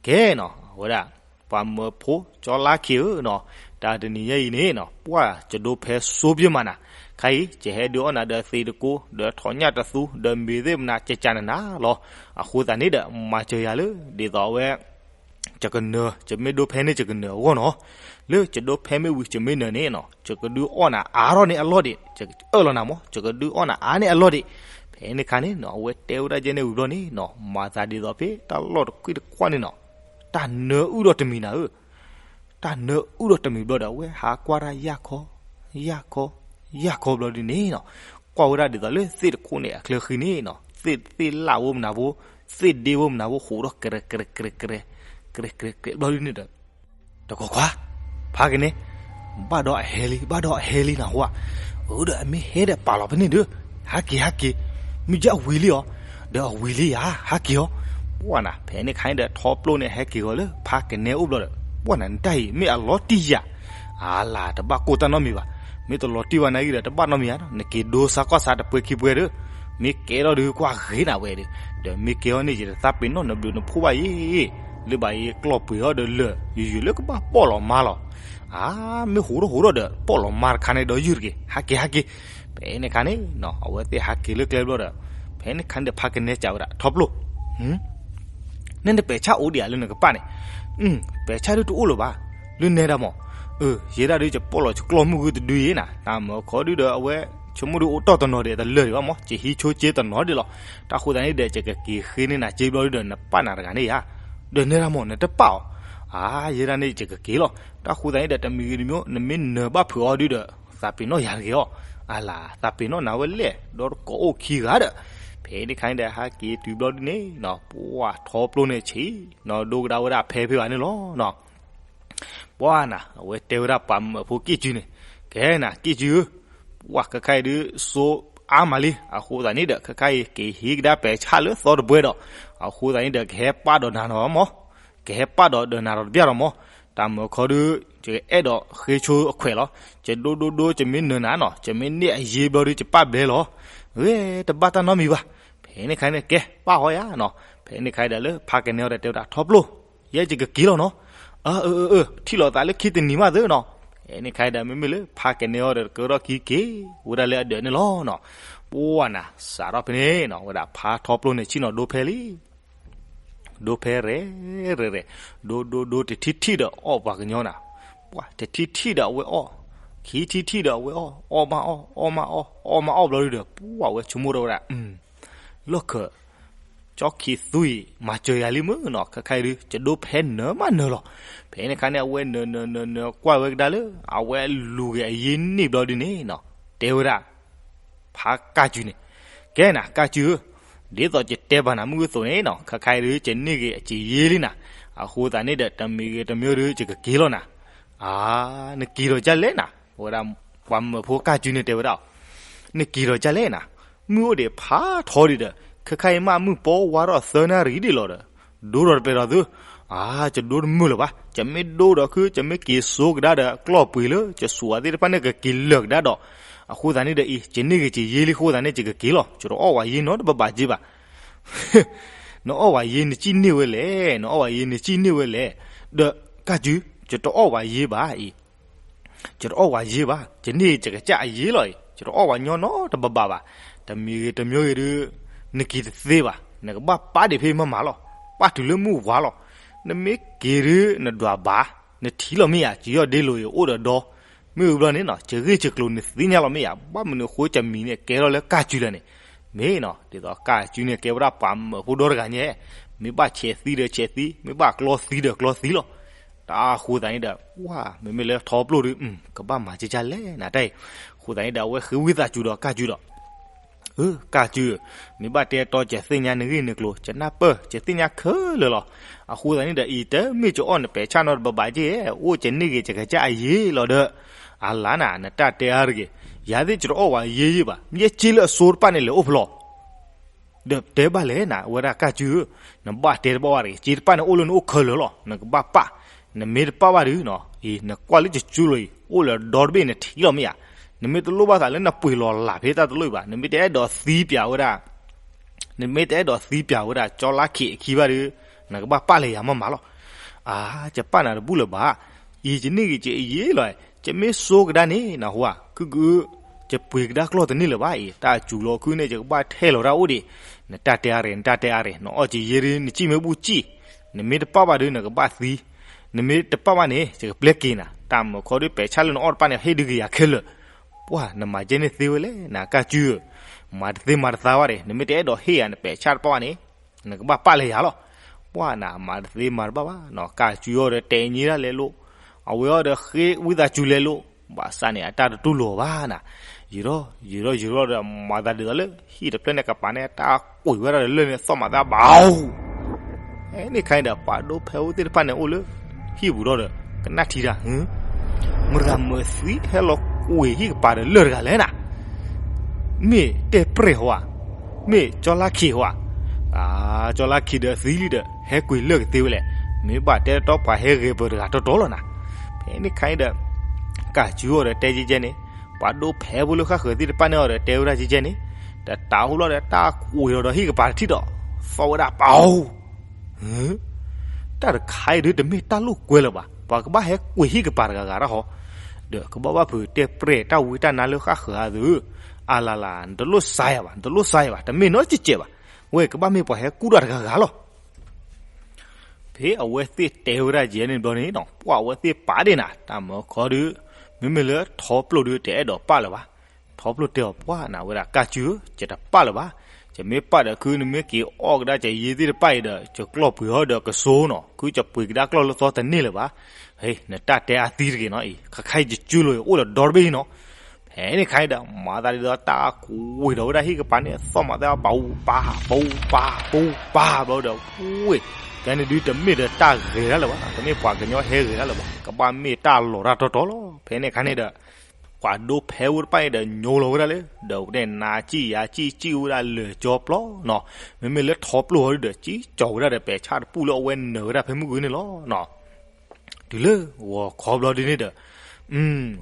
ကဲနီၤ အဝဲဒၣ် ပှၤမၢဖိ ကၠီလါခ့ဧၢနီၤ, တၢ်တနံၤညါအံၤန့ၣ်နီၤ ပှၢ်ယဒိဖဲစိပျ့မးနၤ, ခါအံၤ ယဟဲဒုးအီၣ်နၤဒီးသ့းတကိး ဒီးထီးညၣ်တသူ ဒီးမ့ၤသ့ၣ်မနၤ ကကနနၤလီၤ. အဃိသတးန့ၣ်ဒီး မၤစၢၤယၤလၢ ဒ်သိးအဝဲ ယကနၢၤ ယမ့ၢ်ဒိဖဲန့ၣ် ယကနၢၤအဂီၢ်နီၤ. လၢယဒိဖဲမ့ၢ်ဝံၤ ယမ့ၢ်နၢၤန့ၣ်နီၤ ယကဒုးအီၣ်နၤအါထီၣ်န့ၣ်အလီၢ်ဒံး, ယကအၢၣ်လီၤနၤမး ယကဒုးအီၣ်နၤအါန့ၣ်အလီၢ်ဒံး. ဖဲန့ၣ်ခါန့ၣ်နီၤ အဝဲတဲဝဲဒၣ်ယဲန့ၣ်ဝံၤဘျီန့ၣ်နီၤ မၤသးဒ်သိးဖဲတၢ်လီၢ်တကွံာ်တကွၢ်န့ၣ်နီၤ တၢ်နၢအုၣ်ဒီးတမံၤနၤဧၢ တၢ်နၢအုၣ်ဒီးတမံၤဘျီဒီး အဝဲဟးကွၢ်တၢ်ယၢ်ခီ ယၢ်ခီ ယၢ်ခီဘျီဒ်န့ၣ်နီၤ ကွၢ်ဝဲဒၣ်ဒ်သိးလၢသ့ၣ်တခိၣ်န့ၣ် အချၢဃံန့ၣ်နီၤ သ့ၣ်သ့ၣ်လၣ်ဝဲမနၤဖိ သ့ၣ်ဒ့ဝဲမနၤဖိ ဃိးဒီးကြဲးကြဲးကြဲးကြဲး ကြဲးကြဲးကြဲးဘျီဒ်န့ၣ်ဒီး တကီၢ်ခွါ ဖးက့ၤန့ၣ် ဘၣ်ဒီးအဟဲလံ ဘၣ်ဒီးအဟဲလံနၢ်ဟူဧါ. အၢ ဒီးအမ့ၢ်ဟဲဒီးပာ်လီၤဖဲန့ၣ်ဒီး ဟးက့ၤ ဟးက့ၤ မ့ၢ်ယဝံၤလံအီၤ, ဒီး ဒီးအဝံၤလံယၤ ဟးက့ၤအီၤ. ပှၢ်နၤ ဖဲန့ၣ်ခါန့ၣ်ဒီး ထီပျိန့ၣ်ဟဲက့ၤအီၤလၢဖါကနဲအိၣ်ဘျီဒီး ပှၢ်နၤ နတၢ်အံၤ မ့ၢ်အလီၤတံၢ်ယၤ, အလၤ တဘၣ်ကိၢ်တၢ်နီတမံၤဘၣ်. မ့ၢ်တလီၤတံၢ်ဘၣ်နာ်က့ဒီး တဘၣ်နီတမံၤဧါ, နက့ၤဒိစါကီၢ်စါတပှဲၤခံပှဲၤဒီး မ့ၢ်ကဲထီၣ်ဒီးကွၢ်ဂ့ၤနၤဝဲဒီး, ဒီးမ့ၢ်ကဲထီၣ်န့ၣ် ယတသးပ့ၤနီၣ်နဘျုးနဖှိၣ်ဘၣ်အံၤ, လၢဘၣ်အံၤကျီၢ်ပှ့ၤအီၤဒီးလၢာ် ယုၢ်ယုၢ်လၢကဘၣ်ပိာ်လီၤမါလီၤ. အါ မ့ၢ်ဟူးထီၣ်ဟူးထီၣ်ဒီး ပိာ်လီၤမါတခါန့ၣ်ဒီးယုၢ်တက့ၢ်, ဟးက့ၤဟးက့ၤ. ဖဲန့ၣ်ခါန့ၣ် အဝဲသ့ၣ်ဟးက့ၤလၢကျဲဘျီဒီး ဖဲန့ၣ်ခါန့ၣ်ဒီး ဖါကနဲစံးဝဲဒၣ် ထီပျိ န နပဲာ်ဆၣ်အိၣ်ဒံးဧါလၢနကပၢ်န့ၣ်. ပဲာ်ဆၣ်ဒုတအိၣ်လၢၤဘၣ်, လၢနဲဒၣ်မး. အၢ ယဲဒၣ်ဒုးယပိာ်လီၤယကျီၢ်မုၢ်ဂုၢ်တဒုအံၤနၤ, တၢ်မၢခီဒုဒီးအဝဲ ဆိကမိၣ်ဒုအိၣ်တီၢ်တနီၤဒံးတလၢာ်ဒံးဘၣ်မး, ယဟံးဆိက့တနီၤဒံးလီၤ. တၢ်ဃိသတးန့ၣ်ဒီး ယကက့ၤဃ့န့ၢ်နၤစ့ဘျီဒုဒီး နပၢ်နၤတဂၤန့ၣ်ဧါ. ဒီးနဲဒၣ်မး နတပၢ်အီၤ. အါ ယဲဒၣ်န့ၣ် ယကက့ၤလီၤ. တၢ်ဃိသတးန့ၣ်ဒီး တမံၤဂ့ၤတမံၤ နမ့ၢ်နၢၤဘၣ်ဖုးအီၤဒုဒီး သးပ့ၤနီၣ်ယၤတဂ့ၤအီၤ. အလၤ သးပ့ၤနီၣ်နၤဝဲလဲၣ်, ဒီးတကိးအိၣ်ခံဂၤဒီး. ဖဲန့ၣ်ခါန့ၣ်ဒီး ဟဲက့ၤတုၤဘျီဒုန့ၣ် ပှၢ်ထီပျိန့ၣ်ဆံး နီၢ်ဒိကဒါဝဲဒၣ်ဖဲဖဲဘၣ်န့ၣ်လီၤ. ပှၢ်နၤ အဝဲတဲဝဲဒၣ်ပှၤမၢဖိက့ၢ်ကုန့ၣ်, ကဲနၤ က့ၢ်ကုဧၢ, ပှၢ်ခဲခါအံၤဒုး စိအါမးလံ, အဃိသတးန့ၣ်ဒီး ခဲခါအံၤ ကဟံးကဒါပဲာ်ဆၣ်လၢသီတဘှဲဒီး, အဃိသတးန့ၣ်ဒီး ကဟဲပာ်ဒီးနၤနီၤမး, ကဟဲပာ်ဒီးဒီးနၤဒီးတဘျီဒီးမး, တၢ်မၢခီဒုး ယအဲၣ်ဒိးဃ့ဆိအခွဲးလီၤ. ယဒိဒိဒိ ယမ့ၢ်နၢၤနၤနီၤ, ယမ့ၢ်န့ၢ်အယ့ဘျီဒုး ယပာ်ဘျဲလီၤ. ဂ့ၤ တဘၣ်တၢ်နီတမံၤဘၣ်. ဖဲန့ၣ်ခါန့ၣ် ကဲပာ်ဃီယၤနီၤ. ဖဲန့ၣ်ခါဒီး လၢဖါကနဲအီၤဒီးတဲဝဲဒၣ် ထီပျိ ယဲယကက့ၤလီၤနီၤ. အၢ အၢ အၢ အၢ ထံၣ်လိာ်သးလၢခံတနံၤမးသုနီၤ. ဖဲန့ၣ်ခါဒီး မ့မ့ၢ်လၢဖါကနဲအီၤဒီး တကဲထီၣ်ခံက့ၤဝဲဒၣ်လၢအဒၢးန့ၣ်လီၤနီၤ. ပှၢ်နၤ စးထီၣ်ဖဲန့ၣ်နီၤ ဝဲဒၣ်ဖါထီပျိန့ၣ် ဆ့ၣ်နီၤဒိဖဲလံ ဒိဖဲရဲၣ်ရဲၣ်ရဲၣ်, ဒိဒိဒိ တထံၣ်ထံၣ်ဒီးအီၣ်ပှၤကညီနၤ, ပှၢ်တထံၣ်ထံၣ်ဒီးအဝဲအီၣ်, ခံထံၣ်ထံၣ်ဒီးအဝဲအီၣ်, အီၣ်မးအီၣ် အီၣ်မးအီၣ် အီၣ်မးအီၣ်ဘျီဒုဒီး ပှၢ်ဝဲဆိကမိၣ်ထီၣ်ဝဲဒၣ် လီၢ်ခၢၣ် ကၠီခံသူအံၤ မၤစၢၤယၤလံမုၢ်နီၤ, ခဲခါအံၤဒုး ယဒိဖဲနၢၤမးနၢၤလီၤ. ဖဲန့ၣ်ခါန့ၣ် အဝဲနၢၤနၢၤနၢၤနၢၤ ကွၢ်ဝဲကဒါလၢ အဝဲလူၤက့ၤအယ့န့ၢ်ဘျီဒုန့ၣ်နီၤ, တဲဝဲဒၣ် ဖါကၢ်ကုန့ၣ်, ကဲနၤ ကၢ်ကုဧၢ, ဒ်သိးယတဲပာ်နၤမုၢ်အသိးန့ၣ်နီၤ, ခဲခါအံၤဒုး ယန့ၢ်က့ၤအစ့ယ့လံနၤ, အဃိသတးန့ၣ်ဒီး တမံၤဂ့ၤတမံၤဒုး ယကက့ၤလီၤနၤ. အါ နက့ၤဒီးကၢ်လဲၣ်နၤ, ဝဲဒၣ်ပှၤမၢဖိကၢ်ကုန့ၣ်တဲဝဲဒၣ်အီၤ, နက့ၤဒီးကၢ်လဲၣ်နၤ, မုၢ်အိၣ်ဒံးဖးထီဒံးဒီး ခဲခါအံၤမး မုၢ်ပီဝါထီၣ်သၢနၣ်ရံၣ်ဒံးလီၤဒီး ဒိဒီးတပဲာ်ဒီးသု, အါ ယဒိတမုာ်လၢၤဘၣ်, ယမ့ၢ်ဒိဒီးခု ယမ့ၢ်က့ၤစိကဒါဒီး ကျီၢ်ပှ့ၤလၢ ယစူးအသ့ၣ်တဖၣ်န့ၣ် ကက့ၤလၢာ်ကဒါဒီး, အဃိသတးန့ၣ်ဒီးအံၤ ယန့ၢ်က့ၤစ့ယ့လံအဃိသတးန့ၣ် ယကက့ၤလီၤ, ယတအီၣ်ဝဲယ့နီတဘၣ်ဘၣ်က့ဘၣ်. နအီၣ်ဝဲယ့နစံၣ်န့ၢ်ဝဲလဲၣ်, နအီၣ်ဝဲယ့နစံၣ်န့ၢ်ဝဲလဲၣ်, ဒီးကၢ်ကု ယတအီၣ်ဝဲယ့ဘၣ်အံၤ ယတအီၣ်ဝဲယ့ဘၣ်, ယန့ၢ်ယကစၢ်အယ့လီၤအံၤ ယတအီၣ်ဝဲညီနီတဘၣ်ဘၣ်ဘၣ်, တမံၤဂ့ၤတမံၤဂ့ၤဒုး နက့ၤတသ့ဘၣ်, နကဘၣ်ပာ်ဒံးဖဲမၤမၤလီၤ, ပာ်တုၤလၢမုၢ်ဝါလီၤ, နမ့ၢ်က့ၤဒုးနဒွးဘၣ်, နထံၣ်လီၤမ့ၢ်ယၤ ယယီၢ်ဒ့လိာ်အံၤအိၣ်ဒီးဒီ, မ့ၢ်ဝံၤဘျီန့ၣ်နီၤ ယဂ့ၢ်ယကျိၤနသ့ၣ်ညါလီၤမ့ၢ်ယၤ, ဘၣ်မနုၤအဃိယမံၤန့ၣ်ကဲထီၣ်လၢကၢ်ကုလဲၣ်န့ၣ်, မ့ၢ်နီၤ ဒ်သိးကၢ်ကုန့ၣ် ကဲဝဲဒၣ်ပှၤမၢဖိဒီတဂၤညါ, မ့ၢ်ဘၣ်ဆဲးသံဒီးဆဲးသံ, မ့ၢ်ဘၣ်ကျီသံဒီးကျီသံလီၤ. တၢ်ဃိသတးန့ၣ်ဒီး ပှၢ် မ့မ့ၢ်လၢထီပျိၢ်ဒုး ကဘၣ်မၤကကၢ်လဲၣ်နၤတၢ်အံၤ, ဃိသတးန့ၣ်ဒီး အဝဲဃ့ဝံသးစူၤဒီးကၢ်ကုဒီး အၢ ကၢ်ကု, မ့ၢ်ဘၣ်တဲတီ ယသ့ၣ်ညါနဂ့ၢ်နကျိၤ, ယနၢ်ပၢၢ်, ယသ့ၣ်ညါခဲလၢာ်လီၤ. အဃိသတးန့ၣ်ဒီး အံၤတမ့ၢ်ယအီၣ်နပဲာ်ဆၣ်နီတဘၣ်ဘၣ်က့, အိၣ်ယန့ၢ်ဂ့ၤယကစၢ်အယ့လီၤဒီး, အလါနၤ နတၢ်တဲအါတဂ့ၤ, ယၤသ့ၣ်ယတအီၣ်ဝဲယ့ယ့ဘၣ်, မ့ၢ်စ့လၢအစိတဖၣ်န့ၣ်လဲၤအိၣ်ဖဲလဲၣ် ဒီးတဲဘၣ်လဲၣ်နၤ အဝဲဒၣ်ကၢ်ကုဧၢ, နဘၣ်တဲတဘၣ်ဝဲတဂ့ၤ, စ့တဖၣ်န့ၣ်အိၣ်လၢနအိၣ်ခဲလၢာ်လီၤ, နကဘၣ်ပာ်, နမ့ၢ်တပာ်ဘၣ်ဒုးနီၤ, အံၤ နကွၢ်လၢယစုလိၤအံၤ အိၣ်လၢဒီတဘ့ၣ်နထံၣ်လီၤမ့ၢ်ဧါ, နမ့ၢ်တလိၣ်ဘၣ်သးလၢနပှ့ၤလီၤလးဖဲတၢ်တလိၣ်အံၤဘၣ်, နမ့ၢ်တအဲၣ်ဒိးသံပၠးဝဲဒၣ် နမ့ၢ်တအဲၣ်ဒိးသံပၠးဝဲဒၣ် ကၠီလါခ့းအခံဘၣ်ဒီး, နကဘၣ်ပာ်လၢယၤမးမးလီၤ. အါ ယပာ်နၤတဘူၣ်လၢၤဘၣ်, အံၤယန့ၢ်ဂ့ၤက့အယ့လီၤ, ယမ့ၢ်စိကဒါန့ၣ် နဟူဧါ, ကုကု, ယပှ့ၤကဒါကျီၢ်တန့ၢ်လၢၤဘၣ်အံၤ, တၢ်စူၤလီၤခုန့ၣ် ယကဘၣ်ထဲလီၤတၢ်အိၣ်ဒံး, နတၢ်တဲအါရ့ၣ် နတၢ်တဲအါရ့ၣ်, နအီၣ်က့ယ့ဒုး နစံၣ်မ့ၢ်ဘူၣ်စံၣ်, နမ့ၢ်တပာ်ဘၣ်ဒီး နကဘၣ်သံ, နမ့ၢ်တပာ်ဘၣ်န့ၣ် ယကပျဲက့ၤနၤ, တၢ်မၢခီဒုးပဲာ်ဆၣ်လၢနအီၣ်တဖၣ်န့ၣ် ဟ့ၣ်ဒုးက့ၤယၤခဲလၢာ် ပှၢ် နမၤကဲန့ၣ်သ့ဝဲလဲၣ် နကၢ်ကုဧၢ, မၤတသ့မၤတသးဘၣ်ဒီး နမ့ၢ်တအဲၣ်ဒိးဟ့ၣ်ယၤနပဲာ်ဆၣ်တပာ်ဘၣ်န့ၣ်, နကဘၣ်ပာ်လၢယၤလီၤ. ပှၢ်နၤ မၤတသ့မၤတဘၣ်ဘၣ်နီၤ, ကၢ်ကုအီၤဒီးတဲညံဒၣ်လဲၤလိာ်, အဝဲအီၤဒီးဃ့ဝံသးစူၤလဲၤလိာ်, ဘၣ်ဆၣ်န့ၣ် အတၢ်တတူၢ်လိာ်ဘၣ်နၤ, ယံာ်ထီၣ်ယံာ်ထီၣ်ယံာ်ထီၣ်ဒီး မၤသးဒ်သိးလၢ ဟံၣ်တဖျၢၣ်န့ၣ်ကပၤန့ၣ် တၢ်ကွံာ်ဝဲဒၣ်ဒီးလၢၢ်န့ၣ် သီၣ်မၤသးဘၣ် ဖဲန့ၣ်ခါန့ၣ်ဒီး ပှၤဒိဖဲအိၣ်သ့ၣ်တဖၣ်န့ၣ်အိၣ်လၢ ဟံၣ်ပူၤဒီး ကနၣ်ထံတၢ်, မတၤမၤသံဟဲလီၤကွံာ်ဟံၣ်ကပၤဒီးလၢၢ်တဂၤလဲၣ်နၤ, မ့ၢ်တဲပြဲၢ်ဟီဧါ, မ့ၢ်ကၠီလါခ့ၤဟီဧါ, ကၠီလါခံဒီးသံလံဒီး ဟဲကွံာ်လၢာ်ကသ့ဝဲလဲၣ်. မ့ၢ်ဘၣ်တဲတတီပှၤဟဲဂဲၤပၢၤတဂၤတီတီလီၤနၤ. ဖဲန့ၣ်ခါအံၤဒီး ကၢ်စုအီၤဒီးတဲကဲကဲန့ၣ်, ပှၤဒိဖဲဖိလၢဃၣ်ဃၢၤသ့ၣ်တဖၣ်န့ၣ်အီၤဒီးတဲဝဲဒၣ်ကဲကဲန့ၣ်, တတးအိၣ်လီၤဒီးတၢ်ကွံာ်လီၤဒီးဟံၣ်ကပၤတထံၣ်ဒီး သီၣ်ဝဲဒၣ်ပၤဧိၤ တၢ်တခါအံၤဒုးတမ့ၢ်တၢ်လိာ်ကွဲလၢၤဘၣ်. ပှၤကဘၣ်ဟဲကွံာ်ဟံၣ်ကပၤတဂၤဂၤတၢ်ဟီ, ဒီးကဘၣ်ဘၣ်ဖုးတဲပြဲၢ်တၢ်ဝံတၢ်နါလၢဃၣ်ဃၢၤအသိး, အလၤလၤ နတလိၣ်စါယၤဘၣ်, နတလိၣ်စါယၤဘၣ်, တမ့ၢ်နီတစဲးဘၣ်. ဝဲကဘၣ်မ့ၢ်ပှၤဟဲကူၣ်တၢ်တဂၤဂၤလီၤ. ဖဲအဝဲသ့ၣ်တဲဝဲဒၣ်ယဲန့ၣ်ဘျီန့ၣ်နီၤ, ပှၢ်အဝဲသ့ၣ်ပာ်ဒ့ၣ်နၤ, တၢ်မၢခီဒုး, မ့မ့ၢ်လၢထီပျိၢ်ဒုးတအဲၣ်ဒိးပာ်လၢၤဘၣ်. ထီပျိၢ်တဲအီၤပှၢ်နၤဝဲဒၣ် ကၢ်စုဧၢ, ယတပာ်လၢၤဘၣ်. ယမ့ၢ်ပာ်ဒီးခုနမ့ၢ်က့ၤအီၣ်ကဒါယယ့ၢ်သ့ၣ်တဖၣ်အံၤဒီး ယကျီၢ်ပှ့ၤဟီဒီးကစိနီၤ, ခုယပှ့ၤကဒါကျီၢ်လၢသီတန့ၢ်လၢၤဘၣ်. ဟ့ၣ် နတၢ်တဲအသံတဂ့ၤနီၤအံၤ, ခါခါအံၤယစုလိာ်အအိၣ်ဒီးဒီတဘ့ၣ်အံၤနီၤ. ဖဲန့ၣ်ခါအံၤဒီး မၤသးဒ်သိးတၢ်ကွံာ်ဒီးဝဲဒၣ်ဟံၣ်ကပၤန့ၣ် သီၣ်မၤသးပာ်အူပာ် ပာ်အူပာ် ပာ်အူပာ်ဘျီဒီး ဝ့ၢ်, ကဲန့ၣ်ဒုးတမ့ၢ်ဒီးတၢ်ဂဲၤတၢ်လၢၤဘၣ်, တမ့ၢ်ပှၤကညီဟဲဂဲၤတၢ်လၢၤဘၣ်, ကဘၣ်မ့ၢ်တၢ်လီၤတၢ်တီတီလီၤ. ဖဲန့ၣ်ခါန့ၣ်ဒီး ပှၤဒိဖဲဖိတဖၣ်အံၤဒီး ညိလီၤဝဲဒၣ်လၢ ဒီးဝဲန့ၣ်နၤစံၣ်ယၤစံၣ် စံၣ်ဝဲဒၣ်လၢာ်ကၠီပျီနီၤ. မ့မ့ၢ်လၢထီပျိၢ်ဟီဒုးဒီး စံၣ်ကၠီၤဝဲဒၣ်ဒီးပဲာ်ဆၣ်တပူၣ်လၢအဝဲနၢၤဝဲဒၣ်ဖဲမုၢ်ဂုၢ်န့ၣ်လီၤနီၤ. တုၤလၢဂီၤခီဘျီဒ်န့ၣ်ဒီး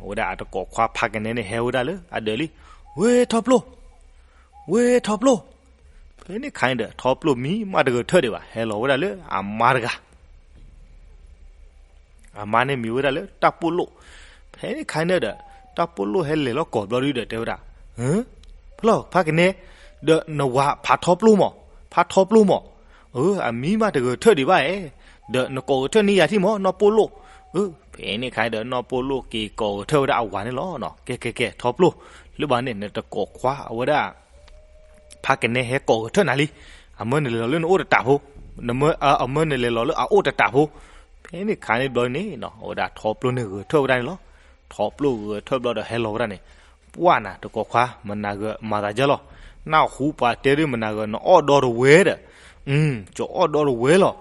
အဝဲဒၣ်အတကိးခွါဖးကနဲန့ၣ်ဟဲဝဲဒၣ်လၢအဒၢးလံ. ဝ့ၢ်ထီပျိၢ်, ဝ့ၢ်ထီပျိၢ်. ဖဲန့ၣ်ခါန့ၣ်ဒီး ထီပျိၢ်မံမးတဂဲၤထၢၣ်ဒံးဘၣ်, ဟဲလီၤဝဲဒၣ်လၢအမါတဂၤ အမါန့ၣ်မံၤဝဲဒၣ်လၢတၢ်ပိၢ်လိၣ်. ဖဲန့ၣ်ခါန့ၣ်ဒီး တၢ်ပိၢ်လိၣ်ဟဲလဲၤလီၤကိးဘျီဒုဒီးတဲဝဲဒၣ်, ဖဲလီၤဖးကနဲ, ဒီးနဝၤဖးထီပျိၢ်မး, ဖးထီပျိၢ်မး, အမံမးတဂဲၤထၢၣ်ဒံးဘၣ်ဧါ, ဒီးနကိးဂဲၤထၢၣ်န့ၢ်ယၤထံၣ်မး နီၢ်ပိၢ်လိၣ်. ဖဲန့ၣ်ခါဒီးနီၢ်ပိၢ်လိၣ်က့ၤကိးဂဲၤထၢၣ်ဝဲဒၣ်အဝၤန့ၣ်လီၤ. ကဲကဲကဲ ထီပျိၢ်, လၢဘၣ်န့ၣ် နတကိးခွါအဝဲဒၣ် ဖးကနဲဟဲကိးဂဲၤထၢၣ်နၤလံ. အမၢနလဲၤလီၤလၢနအိၣ်တတးဖိ, အမၢနလဲၤလီၤလၢအအိၣ်တတးဖိ. ဖဲန့ၣ်ခါန့ၣ်ဘျီန့ၣ် အဝဲဒၣ်ထီပျိၢ်န့ၣ်ဂဲၤထၢၣ်ဝဲဒၣ်န့ၣ်လီၤ. ထီပျိၢ်ဂဲၤထၢၣ်ဘျီဒီးဟဲလီၤဝဲဒၣ်န့ၣ်, ပှၢ်နၤတကိးခွါ မနၤဂၤမၤသးဒ်လဲၣ်, နၢ်ဟူပှၤတဲဒ်မနၤဂၤ နအီၣ်ဒီတဝဲဒီး, ကအီၣ်ဒီတဝဲလီၤ.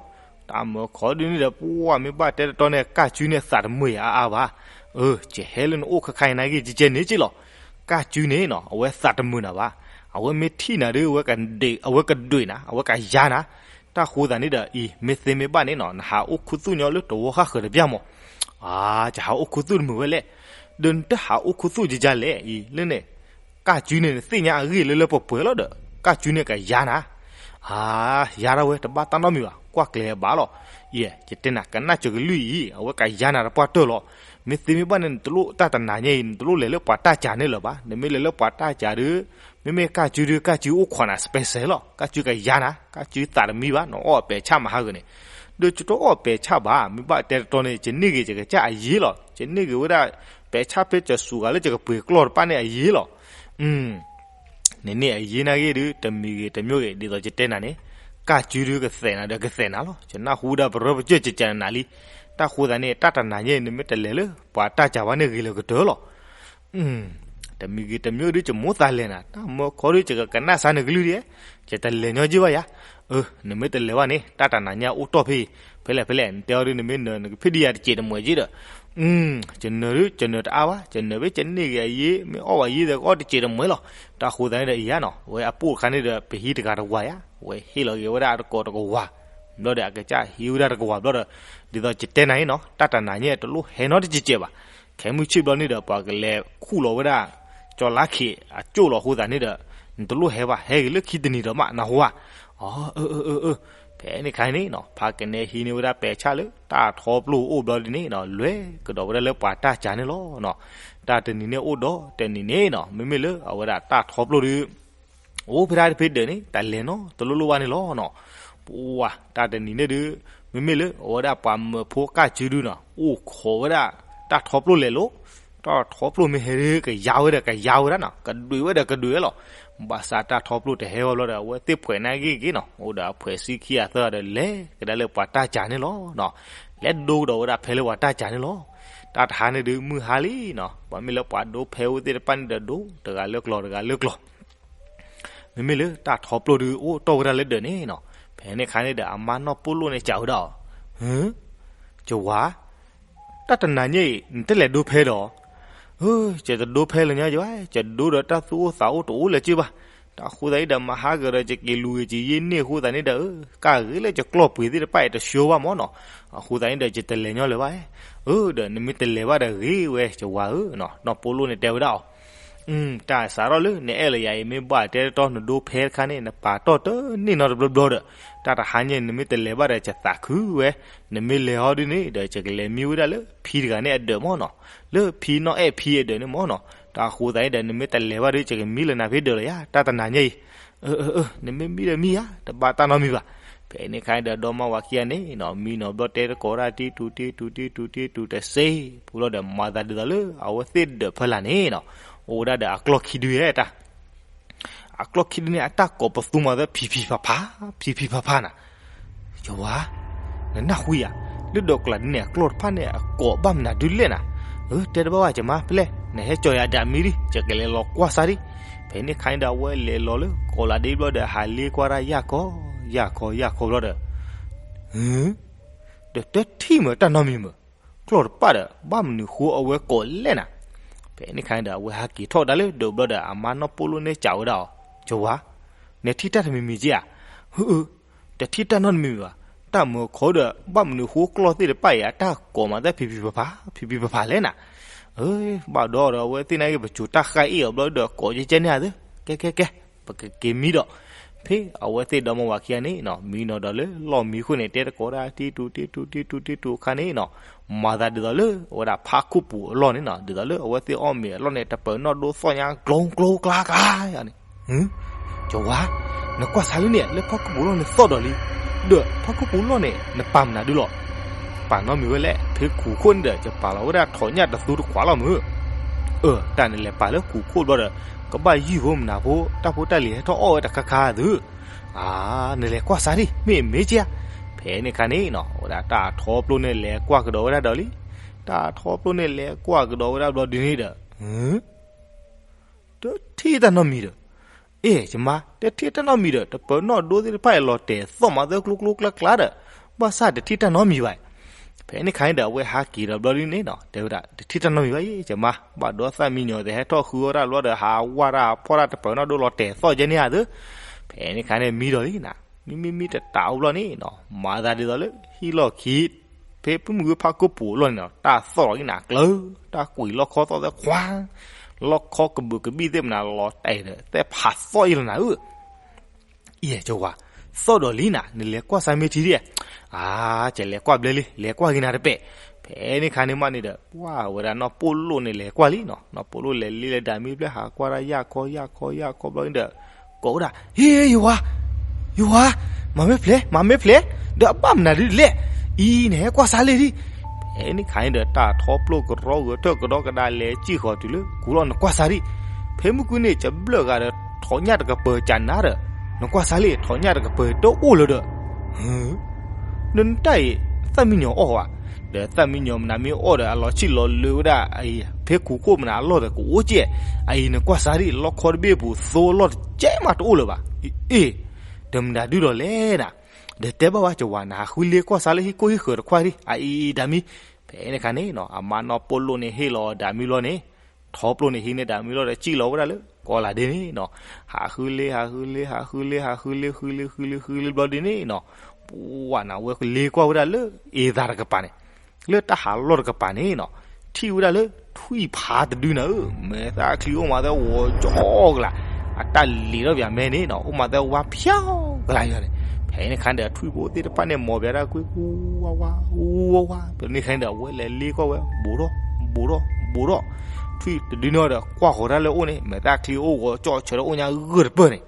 တၢ်မၢခီဒုန့ၣ်ဒီး ပှၢ်မ့ၢ်ဘၣ်တဲတတီန့ၣ် ကၢ်စုန့ၣ်သးတမုာ်ယၤအါအါဘၣ်. အၢ ယဟဲလၢနအိၣ်ခဲခါအံၤနာ်က့ ကဲကဲန့ၣ်က့လီၤ. ကၢ်စုန့ၣ်နီၤ အဝဲသးတမုာ်နၤဘၣ်. အဝဲမ့ၢ်ထံၣ်နၤဒီး အဝဲကဒွဲၣ်နၤ အဝဲကယၤနၤ. တၢ်ဃိသးန့ၣ်ဒီးအံၤ မ့ၢ်သ့မ့ၢ်ဘၣ်န့ၣ်နီၤ နဟးအိၣ်ခူသူၣ်ညီလၢတဝီဃၣ်ဃၢၤတပျၢ်မး. အါ ယဟးအိၣ်ခူသူၣ်တမုာ်ဝဲလဲၣ်. ဒီးနတဟးအိၣ်ခူသူၣ်ကကလဲၣ်အံၤ လၢန့ၣ် ကၢ်စုန့ၣ် နသ့ၣ်ညါအဂ့ၢ်လၢလၢပှဲၤပှဲၤလီၤဒီး ကၢ်စုန့ၣ်ကယၤနၤ. အါ ယၤဒၣ်ဝဲတဘၣ်တၢ်နီတမံၤဘၣ် ကွၢ်ကျဲၤဘၣ်လီၤ. ယဲ ယတဲနၤ ကနၣ်စၢၤကလုၢ်အံၤ အဝဲကယၤနၤတပှၢ်တၢၢ်လီၤ. မ့ၢ်သ့မ့ၢ်ဘၣ်န့ၣ် နတလိၣ်တၢ်တနၤညါအံၤ နတလိၣ်လဲၤလၢပှၤတၢ်စှၤန့ၣ်လၢၤဘၣ်. နမ့ၢ်လဲၤလၢပှၤတၢ်စှၤဒီး မ့မ့ၢ်ကၢ်စုဒီး ကၢ်စုအိၣ်ခိးနၤ special လီၤ. ကၢ်စုကယၤနၤ ကၢ်စုသးတမံၤဘၣ် နအီၣ်ပဲာ်ဆၣ်မဟါဂၤန့ၣ်. ဒီးယတအီၣ်ပဲာ်ဆၣ်ဘၣ် မ့ၢ်ဘၣ်တဲတတီန့ၣ် ယန့ၢ်ဂ့ၤယကစၢ်အယ့လီၤ. ယန့ၢ်ဂ့ၤဝဲဒၣ် ပဲာ်ဆၣ်ဖဲယစူၤဂၤလၢယကပှ့ၤကျီၢ်တဖၣ်န့ၣ်အယ့လီၤ. နန့ၢ်အယ့နာ်ဂ့ၢ်ဒုး တမံၤဂ့ၤတမံၤဂ့ၤ ဒ်သိးယတဲနၤန့ၣ် ကၢ်စုဒုးကသဲးနၤဒီးကသဲးနၤလီၤ. ယနၢ်ဟူဒၣ်ပရၢပကၢၢ်ကကနၤလံ. တၢ်ဃိသးန့ၣ် တၢ်တနၤညါအံၤ နမ့ၢ်တလဲၤလၢပှၤတၢ်စှၤဘၣ်န့ၣ်ဂ့ၤလၢကတၢၢ်လီၤ. တမံၤဂ့ၤတမံၤဒုး ယမိၢ်သးလဲၤနၤ တၢ်မၢခီဒုး ယကကနၣ်စါနကလုၢ်ဒံး, ယတလဲၤညီက့ဘၣ်ယၤ. အၢ နမ့ၢ်တလဲၤဘၣ်န့ၣ် တၢ်တနၤညါအိၣ်တီၢ်ဖဲအံၤ, ဖဲလဲၣ်ဖဲလဲၣ် နတဲအီၤဒုး နမ့ၢ်နၢၤ နကဖံးဒံးယၤတစဲးတမှဲးက့ဒီး, ယနၢၤဒုး ယနၢၤတအါဘၣ်, ယနၢၤဖဲယန့ၢ်ဂ့ၤအယ့ မ့ၢ်အီၣ်ဘၣ်ယ့ဒီးကအီၣ်တစဲးတမှဲးလီၤ. တၢ်ဃိသးန့ၣ်ဒီးအံၤဧါနီၤ, အဝဲအပိၢ်တခါန့ၣ်ဒီး ပဟံးတဂၤတဝၤယါ, အဝဲဟ့ၣ်လီၤက့ၤဝဲဒၣ်တကိးတကဝၤ, ဘျီဒီးအကစၢ်ဟံးဝဲဒၣ်တကဝၤဘျီဒီး, ဒ်သိးယတဲနၤအံၤနီၤ တၢ်တနၤညါတလိၣ်ဟဲနီတစဲးစဲးဘၣ်. ခဲမုၢ်ဆ့ၣ်ဘျီန့ၣ်ဒီး ပှၤကလဲၤခူၣ်လီၤဝဲဒၣ် ကၠီလါခ့အကၠိၣ်လီၤအဃိသတးန့ၣ်ဒီး, နတလိၣ်ဟဲဘၣ် ဟဲက့ၤလၢခံတနံၤဒီးမး နဟူဧါ. အၢ အၢ အၢ အၢ, ဖဲန့ၣ်ခါန့ၣ်နီၤ ဖးကနဲဟံးန့ၢ်ဝဲဒၣ်ပဲာ်ဆၣ်လၢတၢ်ထီပျိၢ်အိၣ်ဘျီဒ်န့ၣ်နီၤ လဲၤကဒီးဝဲဒၣ်လၢပှၤတၢ်စှၤန့ၣ်လီၤ. တၢ်တနံၤန့ၣ်အိၣ်ဒီးတနံၤန့ၣ်နီၤ မ့မ့ၢ်လၢအဝဲဒၣ်တၢ်ထီပျိၢ်ဒုး အိၣ်ဖဲဒၣ်တဖဲဒၢးန့ၣ် တၢ်လဲၤနီတလိၣ်လိၣ်ဘၣ်န့ၣ်လီၤနီၤ. ပှၤ တၢ်တနံၤန့ၣ်ဒုး မ့မ့ၢ်လၢအဝဲဒၣ်ပှၤမၢဖိကၢ်စုဒုနီၤ အိၣ်ခိးဝဲဒၣ် တၢ်ထီပျိၢ်လဲၤလိၤ, တၢ်ထီပျိၢ်မ့ၢ်ဟဲဒုး ကယါဝဲဒီးကယါဝဲဒၣ်နီၤ, ကဒွဲၣ်ဝဲဒီးကဒွဲၣ်ဝဲလီၤ. ဘၣ်ဆၣ်တၢ်ထီပျိၢ်တဟဲဝဲဘျီဒီး အဝဲသ့ၣ်ဖှဲးန့ၢ်ဂ့ၤဂ့ၤနီၤ, အိၣ်ဒီးအဖှဲးဆံခံအသၢဒီး လဲၤကဒါလၢပှၤတၢ်စှၤန့ၣ်လီၤ. လဲၤဒိကဒီးဝဲဒၣ်ဖဲလၢပှၤတၢ်စှၤန့ၣ်လီၤ. တၢ်တဟါန့ၣ်ဒုး မုၢ်ဟါလံနီၤ, ပှၤမ့ၢ်လၢပှၤဒိဖဲဝဲသ့ၣ်တဖၣ်န့ၣ်ဒီး ဒိတဂၤလၢကျီၤတဂၤလၢကျီၤ မ့မ့ၢ်လၢတၢ်ထီပျိၢ်ဒုးအိၣ်တီၢ်ဝဲဒၣ်လၢဒၢးန့ၣ်နီၤ, ဖဲန့ၣ်ခါန့ၣ်ဒီး အမါနီၢ်ပိၢ်လိၣ်န့ၣ်စံးဝဲဒၣ်အီၤ, ဟၢ, ယဝၤ, တၢ်တနၤညါအံၤ နတလဲၤဒိဖဲဒီး, ဟၢ, ယတဒိဖဲလၢၤညီယဝၤ, ယဒိဒီးတၢ်သူၣ်အိၣ်သးအိၣ်တအိၣ်လၢၤက့ဘၣ်, တၢ်အဃိသတးန့ၣ်ဒီး မဟါကဒီး ယက့ၤလူၤဂ့ၤ ယယ့ၢ်န့ၢ်အဃိသတးန့ၣ်ဒီး ကၢ်ဂ့ၤလၢယကျီၢ်ပှ့ၤသ့ၣ်တဖၣ်အံၤတဆှၢဘၣ်မၢ်နီၤ. အဃိသတးန့ၣ်ဒီး ယတလဲၤညီလၢၤဘၣ်. အၢ ဒီး နမ့ၢ်တလဲၤဘၣ်ဒီးဂ့ၤဝဲ ယဝၤဧၢ, နီၢ်ပိလိၣ်န့ၣ်တဲဝဲဒၣ်အီၤ. တၢ်စးထီၣ်လၢနအဲၣ်လၢယၤအံၤ မ့ၢ်ဘၣ်တဲတတီ နဒိဖဲတခါန့ၣ် နပာ်တီၢ်တန့ၢ်နီတဘျီဘျီဒီး တၢ်တဟါညါ နမ့ၢ်တလဲၤဘၣ်ဒီး ယသးခုဝဲ. နမ့ၢ်လဲၤဟီဒ်န့ၣ်ဒီး ယကလဲၤမံဝဲဒၣ်လၢဖံတဂၤန့ၣ်အဒၢးမၢ်နီၤ, လၢဖံနီၢ်အဲၣ်ဖံအဒၢးန့ၣ်မၢ်နီၤ. တၢ်အဃိသတးန့ၣ်ဒီး နမ့ၢ်တလဲၤဘၣ်ဒီး ယကမံလၢနၤဖဲဒၢးလီၤယၤ တၢ်တနၤညါအံၤ. အၢ အၢ အၢ နမ့ၢ်မံဒီးမံယၤ တဘၣ်တၢ်နီတမံၤဘၣ်. ဖဲန့ၣ်ခါန့ၣ်ဒီး ဒီမါဝၤခံဂၤန့ၣ်နီၤ မံနီၤဘျီတဲတကိးတၢ် တံတူးတံတူးတံတူးတံတူးတစ့ ပူၤလီၤဒီး မၤသးဒ်သိးလၢအဝဲသ့ၣ်ဒၢးဖီလာ်န့ၣ်နီၤ အိၣ်ဝဲဒၣ်ဒီးအကျီၢ်ခံဒုယဲတၢ် အကျီၢ်ခံဒုန့ၣ် အတၢ်ကိးပသူမၤသးဖံးဖံးဖးဖး ဖံးဖံးဖးဖးနၤ. ယဝၤ, နနၢ်ဟူဧါ, လၢဒိးကျးဒ်န့ၣ် အကျီၢ်တဖၣ်န့ၣ် အကိးဘၣ်မနုၤဒုလဲၣ်နၤ. အၢ တဲတဘၣ်ဘၣ် ယမါ ဖဲလဲၣ် နဟဲကၠီယၤဒၣ်မံလံ ယကလဲၤလီၤကွၢ်စၢ်ဒံး. ဖဲန့ၣ်ခါန့ၣ်ဒီး အဝဲလဲၤလီၤလၢကိးလးဒ့ဘျီဒီး ဟးလ့ကွၢ်တၢ်ယၢ်ခီ ယၢ်ခီ ယၢ်ခီဘျီဒီး ဒီးတထံၣ်မ့ၢ်တၢ်နီတမံၤမ့ၢ်, ကျီၢ်တဖၣ်ဒီး ဘၣ်မနုၤဃိအဝဲကိးလဲၣ်နၤ. ဖဲန့ၣ်ခါန့ၣ်ဒီး အဝဲဟးက့ၤထီၣ်ဝဲဒၣ်လၢဒၢးဘျီဒီး အမါနီၢ်ပိလိၣ်န့ၣ်စံးဝဲဒၣ်အီၤ, ယဝၤ, နထံၣ်တၢ်တမံၤမံၤက့ဧါ. အၢ အၢ တထံၣ်တၢ်နီတမံၤမံၤဘၣ်. တၢ်မၢခီဒီး ဘၣ်မနုၤဃိကျီၢ်သ့ၣ်တဖၣ်အံၤ အတၢ်ကိးမၤသးဖံးဖံးဖးဖး ဖံးဖံးဖးဖးလဲၣ်နၤ. အၢ ဘၣ်ဒီးဒီး အဝဲသ့ၣ်န့ၣ်ဂ့ၤ ပစိၤတၢ်ဃၣ်အ့ၣ်အီၤဘျီဒီး ကိးကဲကဲန့ၢ်ဧါသ့, ကဲ ကဲ ကဲ ပကက့ၤမံဒီး. ဖဲအဝဲသ့ၣ်ဒီမါဝၤခံဂၤန့ၣ်နီၤ မံနီၤဒီးလၢလီၢ်မံဃုာ်န့ၣ် တဲတကိးတၢ် တံတူးတံတူးတံတူးတံတူးအခါန့ၣ်နီၤ မၤသးဒ်သိးလၢအဝဲဒၣ်ဖါခိၣ်ပူၤအလီၢ်န့ၣ်နီၤ ဒ်သိးလၢအဝဲသ့ၣ်အီၣ်မ့ၤအလီၢ်န့ၣ် တပၢၤနီၣ်ဒိသီၣ်ညါကျိကျိကျါကျါန့ၣ်. ယဝၤ, နကွၢ်စၢ်လံန့ၣ် လၢဖါခိၣ်ပူၤလီၢ်န့ၣ်သီၣ်ဒီးလံ, ဒီးဖါခိၣ်ပူၤလီၢ်န့ၣ် နပာ်မနုၤဒုလီၤ. ပာ်နီတမံၤဝဲလဲၣ်, ဖဲခူၣ်ခိၣ်န့ၣ်ဒီး ယပာ်လီၤဝဲဒၣ်ထိးညၣ်တသူတခွးလီၤမုၢ်. အၢ တၢ်နလဲၤပာ်လၢခူၣ်ခိၣ်ဘျီဒီး ကဘၣ်ယုၢ်ဖိမနၤဖိ တၢ်ဖိတၢ်လံၤဟဲထီၣ်အီၣ်ဝဲတခါခါသု. အၢ နလဲၤကွၢ်စၢ်ဒံး မ့ၢ်မ့ၢ်က့ဧါ. ဖဲန့ၣ်ခါန့ၣ်နီၤ ဝဲဒၣ်တၢ်ထီပျိၢ်န့ၣ်လဲၤကွၢ်ကဒီးဝဲဒၣ်ဒီးလံ. တၢ်ထီပျိၢ်န့ၣ်လဲၤကွၢ်ကဒီးဝဲဒၣ်ဘျီဒ်န့ၣ်ဒီး တထံၣ်တၢ်နီတမံၤဒီး, အ့ၣ် ယမါ တထံၣ်တၢ်နီတမံၤဒီး တပၢၤနီၣ်ဒိသ့ၣ်တဖၣ်အံၤလီၤတဲာ်သီၣ်မၤသၢကျိကျိကျါကျါဒီး, ဘၣ်ဆၣ်တထံၣ်တၢ်နီတမံၤဘၣ်. ဖဲန့ၣ်ခါန့ၣ်ဒီး အဝဲဟးက့ၤဒီးဘျီဒ်န့ၣ်နီၤ တဲဝဲဒၣ် တထံၣ်တၢ်နီတမံၤဘၣ်ယဲ ယမါ, ဘၣ်ဒီးသၣ်မံယီၤသ့ၣ်ဟဲထီၣ်ဃုအီၣ်တၢ်ဘျီဒီး ဟးဝၢ်တၢ်ဖီၣ်တၢ် တပၢၤနီၣ်ဒိလီၤတဲာ်သီၣ်ကဲန့ၢ်ဧါသၢ. ဖဲန့ၣ်ခါန့ၣ်မံဒီးလံနၤ, မံမံမံတတးအိၣ်ဘျီန့ၣ်နီၤ မၤသးဒ်သိးလၢဟံၣ်လီၢ်ခံ ဖဲဖုမုၢ်ဂုဖါခိၣ်ပူၤအလီၢ်န့ၣ်နီၤ တၢ်သီၣ်လီၤက့ၤနၤကျၢၤ, တၢ်ကွံာ်လီၢ်ခီသီၣ်သဲခွါ, လီၢ်ခီကဘုးကဘံၣ်သ့ၣ်မနၤလီၤတဲာ်ဒီး သဲဖးသီၣ်အံၤလီၤနၤဧၢ. အံၤ ယဝၤ, သီၣ်ဒီးလံနၤ နလဲၤကွၢ်စၢ်မ့ၢ်ထံဒံး. အါ, ယလဲၤကွၢ်ဘျဲလံ လဲၤကွၢ်က့ၤနၤတပဲာ်. ဖဲန့ၣ်ခါန့ၣ်မးန့ၣ်ဒီး ပှၢ်ဝဲဒၣ်နီၢ်ပိလိၣ်န့ၣ်လဲၤကွၢ်လံနီၤ, နီၢ်ပိလိၣ်လဲၤလံလဲၤဒၣ်မံဘျဲ ဟးကွၢ်တၢ်ယၢ်ခီယၢ်ခီယၢ်ခီဘျီန့ၣ်ဒီး ကိးဝဲဒၣ် ဟ့ ယဝၤ, ယဝၤ, မၤမ့ၢ်ဖျဲး မၤမ့ၢ်ဖျဲး, ဒီးအဘၣ်မနုၤဒ်လဲၣ်, အံၤ နဟဲကွၢ်စၢ်လံဒံး. ဖဲန့ၣ်ခါန့ၣ်ဒီး တၢ်ထီပျိၢ်ကရီဂဲၤထၢၣ်ကဒီကဒါလဲၤစံၣ်ဃီၤတုၤလၢ ကူလီၤ နကွၢ်စၢ်ဒံး. ဖဲမုၢ်ကွံန့ၣ် ယဘျၢၣ်ဂၤဒီး ထိးညၣ်တကပၤကနၤဒီး နကွၢ်စၢ်လံ ထိးညၣ်တကပၤတအိၣ်လၢၤဒီး ဒီးနတၢ်အံၤ သၣ်မံညီၤအီၣ်ဧါ, ဒီးသၣ်မံညီၤမနုၤမ့ၢ်အီၣ်ဒီး အလီၤဆံၣ်လီၤလၢဝဲဒၣ်အံၤ ဖဲခူၣ်ခိၣ်မနုၤအလီၢ်ဒီးကအိၣ်ကဲ, အံၤ နကွၢ်စၢ်ဒံး လီၢ်ခီတဘ့ၣ်ပူၤ သိလီၢ်တကဲမးတအိၣ်လၢၤဘၣ်. အ့ၣ်, ဒီးမနုၤဒုဒီးလဲၣ်နၤ, ဒီးတဲဘၣ်ဝဲ ယဝၤ နဟးဃုလ့ကွၢ်စၢ်လၢဟံၣ်ခိၣ်ဟံၣ်ဃၢၤတခွါဒံး အအံၤ ဒၣ်မံ. ဖဲန့ၣ်ခါန့ၣ်နီၤ အမါနီၢ်ပိလိၣ်န့ၣ်ဟ့ၣ်လီၤဒၣ်မံလီၤန့ၣ်, ထီပျိၢ်န့ၣ်ဟံးန့ၢ်ဒၣ်မံလီၤဒီး စံၣ်လီၤဝဲဒၣ်လၢ ကီးလးဒ့န့ၣ်နီၤ, ဟးဃုလ့ ဟးဃုလ့ ဟးဃုလ့ ဟးဃုလ့ ဃုလ့ ဃုလ့ ဃုလ့ဘျီဒ်န့ၣ်နီၤ, ပှၢ်နၤ အဝဲလ့ကွၢ်ဝဲဒၣ်လၢ အ့သးတကပၤန့ၣ်, လၢတၢ်ဟးလီၢ်တကပၤန့ၣ်နီၤ, ထံၣ်ဝဲဒၣ်လၢ ထွံၣ်ဖးတဒုနၤဧၢ, မဲာ်သၣ်ချံအိၣ်မးသဲဝီၤကၠီကလး, အတၢ်လံၤထီၣ်ပၠးမဲန့ၣ်နီၤ အိၣ်မးသဲဝါဖၠီကလးယၤန့ၣ်. ဖဲန့ၣ်ခါန့ၣ်ဒီး ထွံၣ်ဖိသ့ၣ်တဖၣ်န့ၣ် မီၤပၠးတၢ်ကွံ အူဝါဝါ အူဝါဝါ, ဖဲန့ၣ်ခါန့ၣ်ဒီး အဝဲလဲၤလ့ကွၢ်ဝဲ ဘူးထီၣ် ဘူးထီၣ် ဘူးထီၣ်, ထွံၣ်တဒုန့ၣ်ဒီး ကွၢ်ဃီၤတၢ်လၢအအိၣ်န့ၣ် မဲာ်သၣ်ချံအိၣ်ဂီၤကၠီဆၢဒီးအိၣ်ညါဂၢၢ်တပၢၢ်န့ၣ်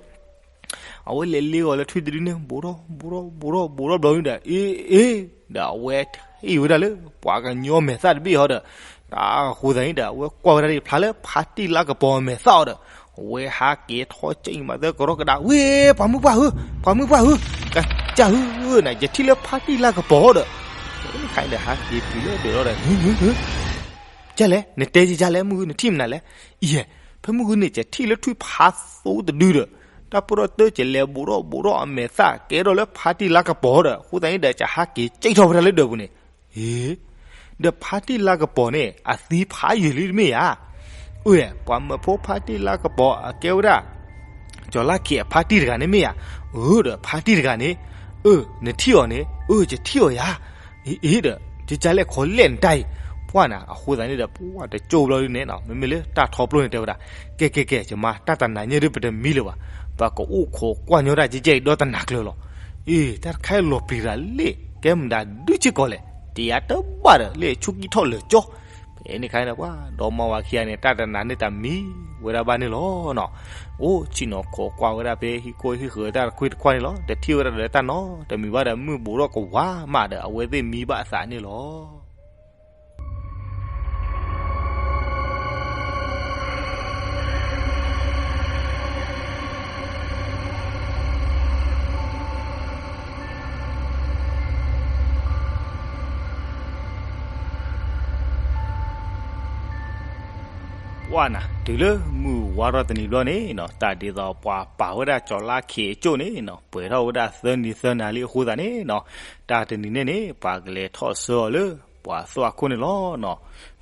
အဝဲလဲၤလ့ဂီၤလၢထွံၣ်တဒုန့ၣ် ဘူးထီၣ် ဘူးထီၣ် ဘူးထီၣ် ဘူးထီၣ်ဘျီန့ၣ်ဒီး အ့ အ့ ဒီးအဝဲထံၣ်ဝဲဒၣ်လၢ ပှၤကညီမဲာ်သၣ်တဘ့ၣ်ဟီဒီး တၢ်ဃိသးန့ၣ်ဒီး အဝဲကွၢ်ဝဲဒၣ်ဖျါလၢဖါတံၢ်လါကပီၤမဲာ်သၣ်အီၤဒီး အဝဲဟးက့ၤထီၣ်ကၠံၣ်မးသဲကရီကဒါ ဝ့ၢ် ပှၤမုၢ်ပှၢ်ဧၢ, ပှၤမုၢ်ပှၢ်ဧၢ, ကစၢ်ဧၢ, နယထံၣ်လၢဖါတံၢ်လါကပီၤဒီး ဖဲန့ၣ်ခါန့ၣ်ဒီး ဟးက့ၤတုၤလၢဒၢးလီၤဒီး ကဲလဲၣ် နတဲယယါလဲၣ် မုၢ်ဂုၢ် နထံၣ်မနုၤလဲၣ်. ယဲၢ်, ဖဲမုၢ်ဂုၢ်န့ၣ် ယထံၣ်လၢထွံၣ်ဖးသိတဒုဒီး တၢ်ပရီၣ်တၢ်ကလဲၤဘူးထီၣ်ဘူးထီၣ်အမဲာ်သၣ် ကဲထီၣ်လၢဖါတံၢ်လါကပီၤဒီး အဃိသတးန့ၣ်ဒီး ယဟးက့ၤကၠံၣ်ထီၣ်ဝဲဒၣ်လၢဒၢးပူၤန့ၣ်. အ့ ဒီးဖါတံၢ်လါကပီၤန့ၣ် အသံဖးယံာ်လံတမ့ၢ်ဧါ. အ့ ပှၤမၢဖိဖါတံၢ်လါကပီၤအကဲဝဲဒၣ် ကၠီၤလါခ့အဖါတံၢ်တဂၤန့ၣ်မ့ၢ်ဧါ. အၢ ဒီးဖါတံၢ်တဂၤန့ၣ်, အၢ နထံၣ်အီၤန့ၣ်, အၢ ယထံၣ်အီၤယၤ. အ့ အ့ ဒီး ကကၢ်လဲၣ်ခီလဲၣ်နတၢ်အံၤ, ပှၢ်နၤ အဃိသတးန့ၣ်ဒီး ပှၢ်တကၠိဘျီဒုန့ၣ် မ့မ့ၢ်လၢတၢ်ထီပျိၢ်န့ၣ်တဲဝဲဒၣ်, ကဲ ကဲ ကဲ ယမါ တၢ်တနၤညါဒုပတမံလၢၤဘၣ်, ပကအိၣ်ခိးကွၢ်ညီတၢ်ကကၢ်အံၤဒီတနၤကျၢၤလီၤ. အ့ တၢ်တခါအံၤလီၤပျံၤတၢ်လံ, ကဲမတၤဒုစ့ၢ်ကီးလဲၣ်, တယၤတဘၣ်ဒီး လၢဆူကံထီၣ်လၢာ်ကၠီ ဖဲန့ၣ်ခါန့ၣ် ပှၤဒီမါဝၤခံဂၤန့ၣ် တၢ်တနၤန့ၣ်တမံဝဲဒၣ်ဘၣ်န့ၣ်လီၤနီၤ. အိၣ်ဆ့ၣ်နီၤခိးကွၢ်ဝဲဒၣ်ဖဲဟံၣ်ခိၣ်ဟံၣ်ဃၢၤတၢ်တခွ့တခွါန့ၣ်လီၤ. တထံၣ်ဝဲဒၣ်ဒီးတၢ်နီတမံၤဘၣ်ဒီး မုၢ်ဘူးထီၣ်ကဝါမးဒီး အဝဲသ့ၣ်မံဘၣ်အသးန့ၣ်လီၤ. ပှၢ်နၤ တုၤလၢမုၢ်ဝါထီၣ်တနံၤဘျီန့ၣ်နီၤ, တၢ်ဒ်သိးပှၤပာ်ဝဲဒၣ်ကၠီၤလါခ့အကၠိၣ်န့ၣ်နီၤ, ပှဲၤထီၣ်ဝဲဒၣ်သၢနံၤသၢနၤလံအဃိသတးန့ၣ်နီၤ, တၢ်တနံၤန့ၣ်န့ၣ် ပှၤကလဲၤထီၣ်ဆှၢအီၤလၢပှၤသွၣ်ခိၣ်န့ၣ်လီၤနီၤ.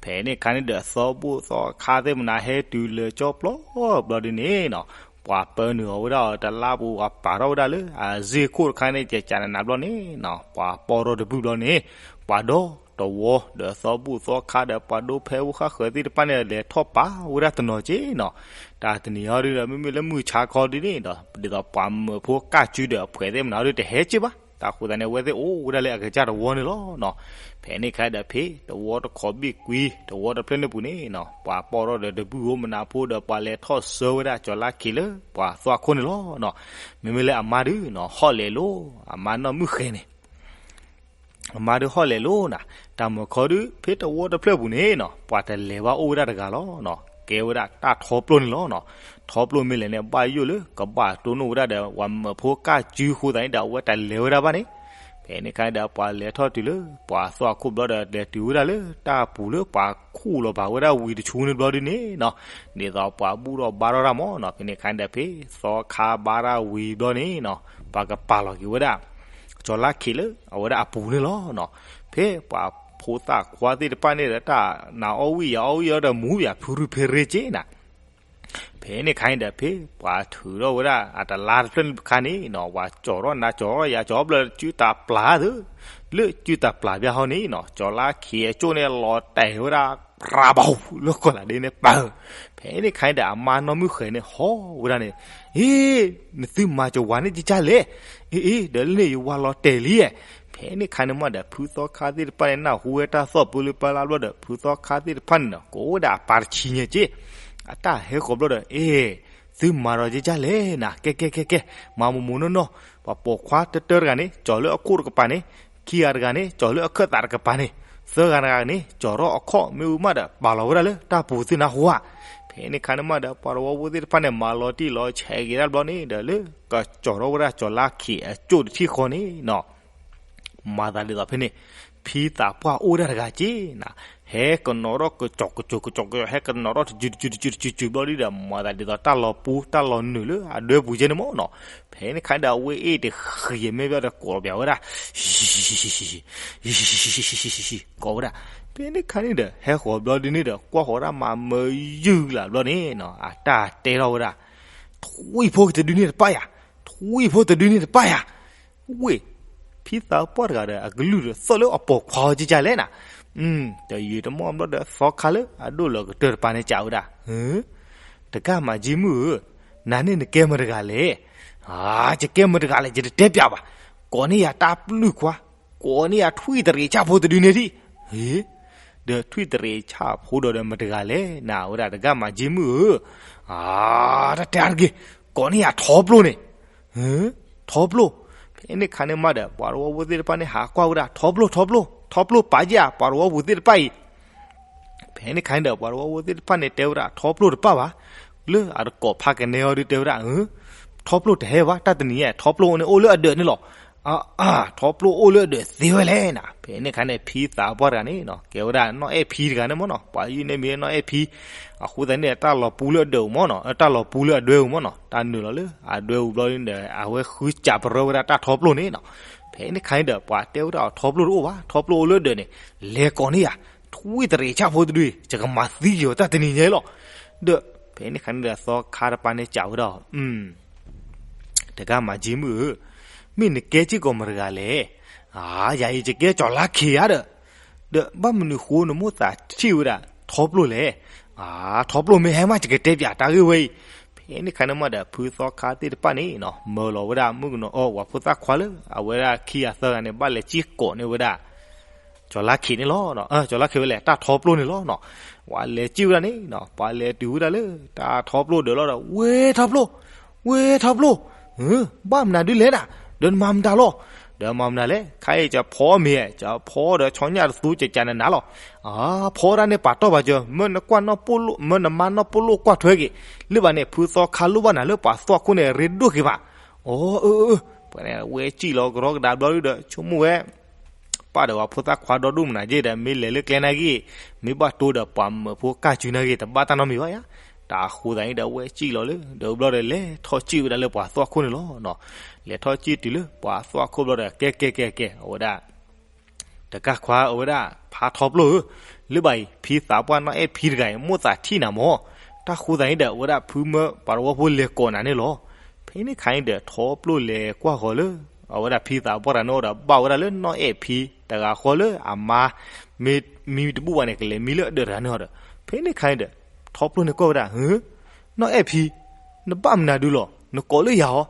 ဖဲန့ၣ်ခါန့ၣ်ဒီး သီဘူၣ်သီခါသ့ၣ်မနၤဟဲတုၤလၢာ်ကၠီပျီဘျီဒုန့ၣ်နီၤ, ပှၤပၢနုာ်အီၤဝဲဒၣ်အီၤတလါပူၤ ပှၤပာ်ထီၣ်ဝဲဒၣ်လၢအစ့ၢ်ခိၣ်တခါန့ၣ် ကကးနးနးဘျီန့ၣ်နီၤ, ပှၤပီၢ်ထီၣ်တဘုၣ်ဘျီန့ၣ်, ပှၤဒီတဝီဒီးသီဘူၣ်သီခါဒီး ပှၤဒိဖဲဝူဃၣ်ဃၢၤသ့ၣ်တဖၣ်န့ၣ် လဲၤထီၣ်ပာ်ဝဲဒၣ်တနီၤက့နီၤ. တၢ်တနံၤအံၤဒုဒီး မ့မ့ၢ်လၢမုၢ်ဆါခီဒုန့ၣ်ဒီး ဒ်သိးပှၤမၢဖိကၢ်ကုဒီး အဖှဲးသ့ၣ်မနၤဒုတဟဲက့ဘၣ်. တၢ်ဃိသတးန့ၣ် အဝဲသ့ၣ်အိၣ်ဝဲဒၣ်လၢအကစၢ်တဝီန့ၣ်လီၤနီၤ. ဖဲန့ၣ်ခါဒီး ဖဲတဝီတခီဘ့ၣ်ကွံ တဝီတဖျၢၣ်န့ၣ်ပူၤန့ၣ်နီၤ, ပှၤပီၢ်ထီၣ်ဒီးတဘုၣ်အိၣ်မနၤဖိဒီး ပှၤလဲၤထီၣ်ဆှၢဝဲဒၣ်ကၠီၤလါခ့လၢပှၤသွၣ်ခိၣ်န့ၣ်လီၤနီၤ. မ့မ့ၢ်လၢအမါဒုနီၤ ဟီၣ်လဲၤလိၤ, အမါနီၢ်မုၣ်ဃဲၤန့ၣ် အမါဒုဟီၣ်လဲၤလိၤနၤ, တၢ်မၢခီဒု ဖဲတဝီတဖျၢၣ်ပူၤန့ၣ်နီၤ ပှၤတလဲၤဘၣ်အိၣ်ဝဲဒၣ်တဂၤလီၤနီၤ. ကဲဝဲဒၣ်တၢ်ထီပျိၢ်န့ၣ်လီၤနီၤ. ထီပျိၢ်မ့ၢ်လဲၣ်န့ၣ် ဘၣ်ယိၣ်လၢကဘၣ်တိၢ်နီၣ်ဝဲဒၣ်ဒီး ပှၤမၢဖိကၢ်ကုအဃိသတးန့ၣ်ဒီး အဝဲတလဲၤဝဲဒၣ်ဘၣ်န့ၣ်. ဖဲန့ၣ်ခါဒီး ပှၤလဲၤထီၣ်တုၤလၢပှၤသွၣ်ခိၣ်ဘျီဒီး လဲၤတုၤဝဲဒၣ်လၢတၢ်ပူၤလၢပှၤခူၣ်လီၤဘၣ်ဝဲဒၣ်ဝံၤတဆူန့ၣ်ဘျီဒုန့ၣ်နီၤ, ဒ်သိးပှၤဘူၣ်ထီၣ်ဘါထီၣ်တၢ်မၢနီၤ. ဖဲန့ၣ်ခါဒီး ဖဲသီခါဘါတၢ်ဝံၤဘျီန့ၣ်နီၤ ပှၤကပာ်လီၤက့ၤဝဲဒၣ် ကၠီၤလါခ့လၢအဝဲဒၣ်အပူၤန့ၣ်လီၤနီၤ. ဖဲပှၤဖိသၣ်ခွါသ့ၣ်တဖၣ်န့ၣ်ဒီး တၢ်နးအီၣ်ဝံၣ်ယၤအီၣ်ဝံၣ်အီၤဒီး မူၤယၤဖုရူဖဲရ့က့နၤ. ဖဲန့ၣ်ခါန့ၣ်ဒီး ဖဲပှၤထုးထီၣ်ဝဲဒၣ်အတလါတဖျၢၣ်န့ၣ်တခါန့ၣ်နီၤ, ပှၤကၠီၤထီၣ်နၤကၠီၤထီၣ်ယၤကၠီၤဘျီ စုတၢ်ပျၢ်သၢ, လၢစုတၢ်ပျၢ်ဘၣ်ဟီန့ၣ်နီၤ ကၠီၤလါခ့အကၠိၣ်န့ၣ် လီၤတဲာ်ဝဲဒၣ် ရၤဘီလၢကီၢ်လးဒ့န့ၣ်ပၢ်. ဖဲန့ၣ်ခါန့ၣ်ဒီး အမါနီၢ်မုၣ်ဃဲၤန့ၣ်ဟီၣ်ဝဲဒၣ်န့ၣ်, အ့ နသုမၤကဝၤန့ၣ်ကကၢ်လဲၣ်. အ့ အ့ ဒီးလၢန့ၣ်ယဝၤလီၤတဲာ်လံ. ဖဲန့ၣ်ခါန့ၣ်မးဒီး ဖုသီခါသ့ၣ်တဖၣ်န့ၣ် နၢ်ဟူဝဲတၢ်သီၣ်ပၢလၢပၢလၢဘျီဒီး ဖုသီခါသ့ၣ်တဖၣ်န့ၣ်နီၤ ကိးဝဲဒၣ်အပၢ်တဆံညါက့, အတၢ်ဟဲဃီၤဘျီဒီး အ့ သုမၤဒီးကကၢ်လဲၣ်နၤ, ကဲ ကဲ ကဲ ကဲ မၤမိၢ်မိၢ်နီၢ်နီၢ်, ပှၤပိာ်ခွါတၢတၢတဂၤန့ၣ် ကၠီၤလၢအခိၣ်တကပၤန့ၣ်, ခံဂၤတဂၤန့ၣ် ကၠီၤလၢအခၢၣ်သးတကပၤန့ၣ်, သၢဂၤတဂၤန့ၣ် ကၠီၤထီၣ်အခီၣ်မ့ၣ်အူမးဒီး ပာ်လီၤဝဲဒၣ်လၢတၢ်ပူၤသုနၢ်ဟူဧါ. ဖဲန့ၣ်ခါန့ၣ်မးဒီး ပှၤတဝီဖိသ့ၣ်တဖၣ်န့ၣ် မၤလီၤတံၢ်လီၤဆဲးက့ၤဒၣ်ဘျီန့ၣ်ဒီး လၢကကၠီၤထီၣ်ဝဲဒၣ်ကၠီၤလါခ့အကၠိၣ်တထံၣ်ဃီန့ၣ်နီၤ မၤသးဒ်သိးဖဲန့ၣ် ဖံသးပှၢ်အိၣ်ဒၣ်တဂၤက့နၤ, ဟဲကနိးထီၣ်ကကၠီၤကကၠီၤကကၠီၤကကၠီၤ ဟဲကနိးထီၣ်တစုတစုတစုတစုတစုဘျီဒုဒီး မၤသးဒ်သိးတၢ်လီၤပူတၢ်လီၤနုာ်လၢအဒွဲပူၤကဲန့ၣ်မးနီၤ. ဖဲန့ၣ်ခါန့ၣ်ဒီး အဝဲအ့ၣ်တဃံၤအမဲာ်ဘျီဒီး ကိးပၠးဝဲဒၣ် ကိးဝဲဒၣ်. ဖဲန့ၣ်ခါန့ၣ်ဒီး ဟဲဃီၤဘျီဒုန့ၣ်ဒီး ကွၢ်ဃီၤဒၣ်မၤမၢယုၢ်လၢ်ဘျီန့ၣ်နီၤ အတၢ်တဲထီၣ်ဝဲဒၣ်, ထွံၣ်ဖိတဒုန့ၣ်တပၣ်ယၤ, ထွံၣ်ဖိတဒုန့ၣ်တပၣ်ယၤ. ဝ့ၢ် ဖံသးပှၢ်တဂၤဒီး အကလုၢ်ဒီးသီၣ်လၢအပိာ်ခွါအီၤကကၢ်လဲၣ်နၤ. တယုာ်တမီၢ်ဘျီဒီး သီခါလၢအဒိၣ်လီၤကတၢၢ်တပၤန့ၣ် စံးဝဲဒၣ်, တဂၤမၤကၠ့မုၣ်ဧၢ, နၤန့ၣ်နကဲမတၤတဂၤလဲၣ်. ယကဲမတၤတဂၤလဲၣ် ယတတဲပၠးဘၣ်. ကိးန့ၢ်ယၤတၢ်ပျုၢ်ခွါ, ကိးန့ၢ်ယၤထွံၣ်တရံးဆၣ်ဖိတဒုန့ၣ်ဒံး. ဒီးထွံၣ်တရံးဆၣ်ဖိဒီးဒီးမတၤတဂၤလဲၣ် နၤဝဲဒၣ် တဂၤမၤကၠ့မုၣ်ဧၢ. တတဲတဂ့ၤ, ကိးန့ၢ်ယၤထီပျိၢ်န့ၣ် ထီပျိၢ်. ဖဲန့ၣ်ခါန့ၣ်မးဒီး ပှၤတဝီဖိသ့ၣ်တဖၣ်န့ၣ် ဟးကွၢ်ဝဲဒၣ် ထီပျိၢ် ထီပျိၢ် ထီပျိၢ်ပာ်က့ၤဧါ ပှၤတဝီဖိသ့ၣ်တဖၣ်အံၤ. ဖဲန့ၣ်ခါန့ၣ်ဒီး ပှၤတဝီဖိသ့ၣ်တဖၣ်န့ၣ် တဲဝဲဒၣ် ထီပျိၢ်တပၣ်ဘၣ်. လၢအတကိးဖးကနဲအီၤဒုး တဲဝဲဒၣ် ထီပျိၢ်တဟဲဘၣ် တၢ်တနံၤညါ ထီပျိၢ်န့ၣ်အိၣ်လၢအဒၢးန့ၣ်လီၤ. အါ ထီပျိၢ်အိၣ်လၢအဒၢးသ့ဝဲလဲၣ်နၤ. ဖဲန့ၣ်ခါန့ၣ် ဖံသးပှၢ်တဂၤန့ၣ် ကဲဝဲဒၣ်နီၢ်အဲၣ်ဖံတဂၤန့ၣ်မ့ၢ်နီၤ ပှၤယုၢ်န့ၢ်မ့ၢ်နီၢ်အဲၣ်ဖံ. အဃိသတးန့ၣ် တၢ်လီၤပူၤလၢအဒၢးအူမ့ၢ်နီၤ တၢ်လီၤပူၤလၢအဒွဲအူမ့ၢ်နီၤ တၢ်နုာ်လီၤလၢအဒွဲအူဘျီန့ၣ်ဒီး အဝဲဃုစးပရၢဝဲဒၣ်တၢ်ထီပျိၢ်န့ၣ်နီၤ. ဖဲန့ၣ်ခါန့ၣ်ဒီး ပှၤတဲဝဲဒၣ် ထီပျိၢ်တအိၣ်ဘၣ် ထီပျိၢ်အိၣ်လၢအဒၢးန့ၣ် လဲၤကိးန့ၢ်ယၤ ထွံၣ်တရံးဆၣ်ဖိတဒု ယကမၤသံက့ၤအီၤတၢ်တနံၤညါလီၤ. ဒီး ဖဲန့ၣ်ခါန့ၣ်ဒီး သီခါတပၤန့ၣ်စံးဝဲဒၣ် အ တဂၤမၤကၠ့မုၣ်ဧၢ, မ့ၢ်နကဲစ့ၢ်ကီးမတၤတဂၤလဲၣ်. အၢ ယၤအံၤယကဲကၠီၤလါခ့ဧါဒီး, ဒီးဘၣ်မနုၤဃိနမိၢ်သးထံၣ်ဝဲဒၣ်ထီပျိၢ်လဲၣ်. အၢ ထီပျိၢ်မ့ၢ်ဟဲမး ယကတဲပၠးတၢ်ဂ့ၢ်ဝဲအံၤ. ဖဲန့ၣ်ခါန့ၣ်မးဒီး ဖုသီခါသ့ၣ်တဖၣ်န့ၣ်နီၤ မၢလီၤဝဲဒၣ်မုၣ်ကနီၤအီၤ ပှၤဖိသၣ်ခွါလၢ အဝဲဒၣ်ခံဂၤသၢဂၤန့ၣ် ဘၣ်လဲၤစံၣ်ကိးန့ၢ်ဝဲဒၣ် ကၠီၤလါခ့န့ၣ်လီၤ. ကၠီၤလါခ့ဝဲလဲၣ် တၢ်ထီပျိၢ်န့ၣ်လီၤနီၤ. ပှၤလဲၤစံၣ်ဝဲဒၣ်န့ၣ်နီၤ ပှၤလဲၤတုၤဝဲဒၣ်လၢ တၢ်ထီပျိၢ်ဒၢးလီၤဒီး ဝဲထီပျိၢ်, ဝဲထီပျိၢ်, ဘၣ်မနုၤဒုလဲၣ်နၤ, ဒီးနမၤမတၤလီၤ. ဒီးမၤမနုၤလဲၣ် ခါအံၤကဖီမ့ၤ ကဖီဒီးဆီညၣ်တသူ ကကနနၤလီၤ. အၢ ဖီဒၣ်န့ၣ်ပာ်တီၢ်ပာ်စၢၤ မၢနကွၢ်နီၢ်ပိလိၣ် မၢနမါနီၢ်ပိလိၣ်ကွၢ်ထွဲက့ၤ, လၢဘၣ်န့ၣ် ဖုသီခါလိၣ်ဘၣ်နၤလၢပှၤသွၣ်ခိၣ်န့ၣ် ရ့ဒိၣ်က့ၤဘၣ်. အၢ အၢ အၢ ပှၤန့ၣ် ဝဲစံၣ်လီၤကရီကဒါဘျီဒုဒီး ဆိကမိၣ်ဝဲ ပၢ်ဒီးပှၤဖိသၣ်ခွါဒီဒူၣ်မနုၤက့ဒီး မ့ၢ်လဲၤလၢကျဲနာ်က့ မ့ၢ်ဘၣ်တိၢ်ဒီးပှၤမၢဖိကၢ်စုနာ်က့ တဘၣ်တၢ်နီတမံၤဘၣ်ယါ. တၢ်အဃိသတးန့ၣ်ဒီး ဝဲစံၣ်လီၤလၢ ဒီးဘျီဒီး လဲၤထီၣ်စံၣ်ဝဲဒၣ်လၢပှၤသွၣ်ခိၣ်န့ၣ်လီၤ. လဲၤထီၣ်စံၣ်တုၤလၢပှၤသွၣ်ခိၣ်ဘျီဒီး ကဲ ကဲ ကဲ ကဲ အဝဲဒၣ် တကၢ်ခွါ အဝဲဒၣ် ဖါထီပျိၢ်ဧၢ, လၢဘၣ်အံၤ ဖံသးပှၢ်နီၢ်အဲၣ်ဖံတဂၤအံၤ မိၢ်သးထံၣ်နၤမၢ်. တၢ်ဃိသတးန့ၣ်ဒီး အဝဲဒၣ်ဖုမၢပှၤတဝီဖိလဲၤကိးနၤန့ၣ်လီၤ. ဖဲန့ၣ်ခါန့ၣ်ဒီး ထီပျိၢ်လဲၤကွၢ်ဃီၤလၢ အဝဲဒၣ်ဖံသးပှၢ်တဂၤန့ၣ်ဒီး ဘၣ်ဝဲဒၣ်လၢနီၢ်အဲၣ်ဖံတဂၤဃီလၢအမါ မ့ၢ်မံတဘူၣ်ဘၣ်န့ၣ် ကလဲၤမံလၢအဒၢးတဂၤန့ၣ်ဒီး ဖဲန့ၣ်ခါန့ၣ်ဒီး ထီပျိၢ်န့ၣ်ကွၢ်ဝဲဒၣ် နီၢ်အဲၣ်ဖံ, နဘၣ်မနုၤဒုလီၤ, နကိးလၢယၤ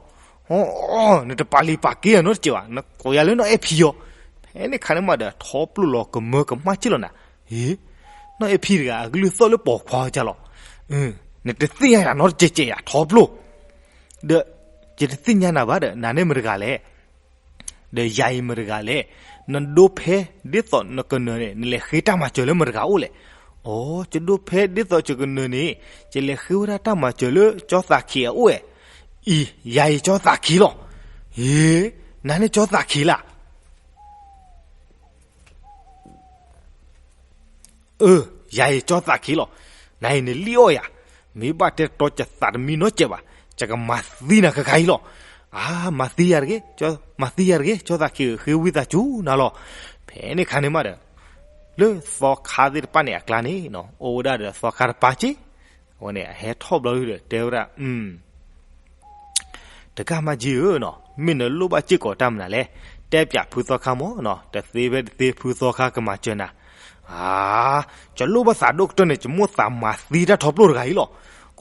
အီၤ, နတပာ်လံၤပာ်က့ၤယၤနီတစဲးဘၣ်, နကိးယၤလၢနီၢ်အဲၣ်ဖံအီၤ. ဖဲန့ၣ်ခါန့ၣ်မးဒီး ထီပျိၢ်လီၤကမၢကမၣ်စ့ၢ်လီၤနၤ, အ့ နီၢ်အဲၣ်ဖံတဂၤအကလုၢ်သီၣ်လၢပိာ်ခွါအီၤကလီၤ, နတသ့ၣ်ညါယၤနီတစဲးစဲးယၤ ထီပျိၢ်, ဒီးယတသ့ၣ်ညါနၤဘၣ်ဒီး နၤန့ၣ်မတၤတဂၤလဲၣ် ဒီးယၤအံၤမတၤတဂၤလဲၣ်, နဒိဖဲဒ်သိးနကနၢၤန့ၣ် နလဲၤဃ့တၢ်မၤစၢၤလၢမတၤတဂၤအိၣ်လဲၣ်. အိ ယဒိဖဲဒ်သိးယကနၢၤန့ၣ် ယလဲၤဃ့ဝဲဒၣ်တၢ်မၤစၢၤလၢကၠီသးခံးအအိၣ်ဧါ. အံၤ ယၤအံၤကၠီသးခံးလီၤ. အ့ နၤန့ၣ်ကၠီသးခံးလၢ် အၢ ယၤအံၤကၠီသးခံးလီၤ. နၤအံၤနလံၣ်အီၣ်ယၤ, မ့ၢ်ဘၣ်တဲတတီယသးတမံနီတစဲးဘၣ်, ယကမၤသံနၤခဲခါအံၤလီၤ. အါ မၤသံယၤတဂ့ၤ, ကၠီ, မၤသံယၤတဂ့ၤ, ကၠီသးခံးဧၢ, ဃ့ဝံသးစူၤနၤလီၤ. ဖဲန့ၣ်ခါန့ၣ်မးဒီး လၢသီခါသ့ၣ်တဖၣ်န့ၣ်အကျါန့ၣ် အိၣ်ဝဲဒၣ်ဒီးသီခါတပၤက့, အဝဲန့ၣ်အဟဲထီၣ်ဘျီဒုဒီး တဲဝဲဒၣ် တဂၤမးက့ဧၢနီၤ, မ့ၢ်နလိၣ်ဘၣ်စ့ၢ်ကီးတၢ်မနုၤလဲၣ်, တဲပၠးဖုသီခါမၢ်နီၤ, တသ့ဖဲတသ့ဖုသီခါကမၤစၢၤနၤ. အါ, ယလိၣ်ဘၣ်သးဒိၣ်ကတၢၢ်န့ၣ် ယမိၢ်သးမၤသံတၢ်ထီပျိၢ်တဂၤအံၤလီၤ.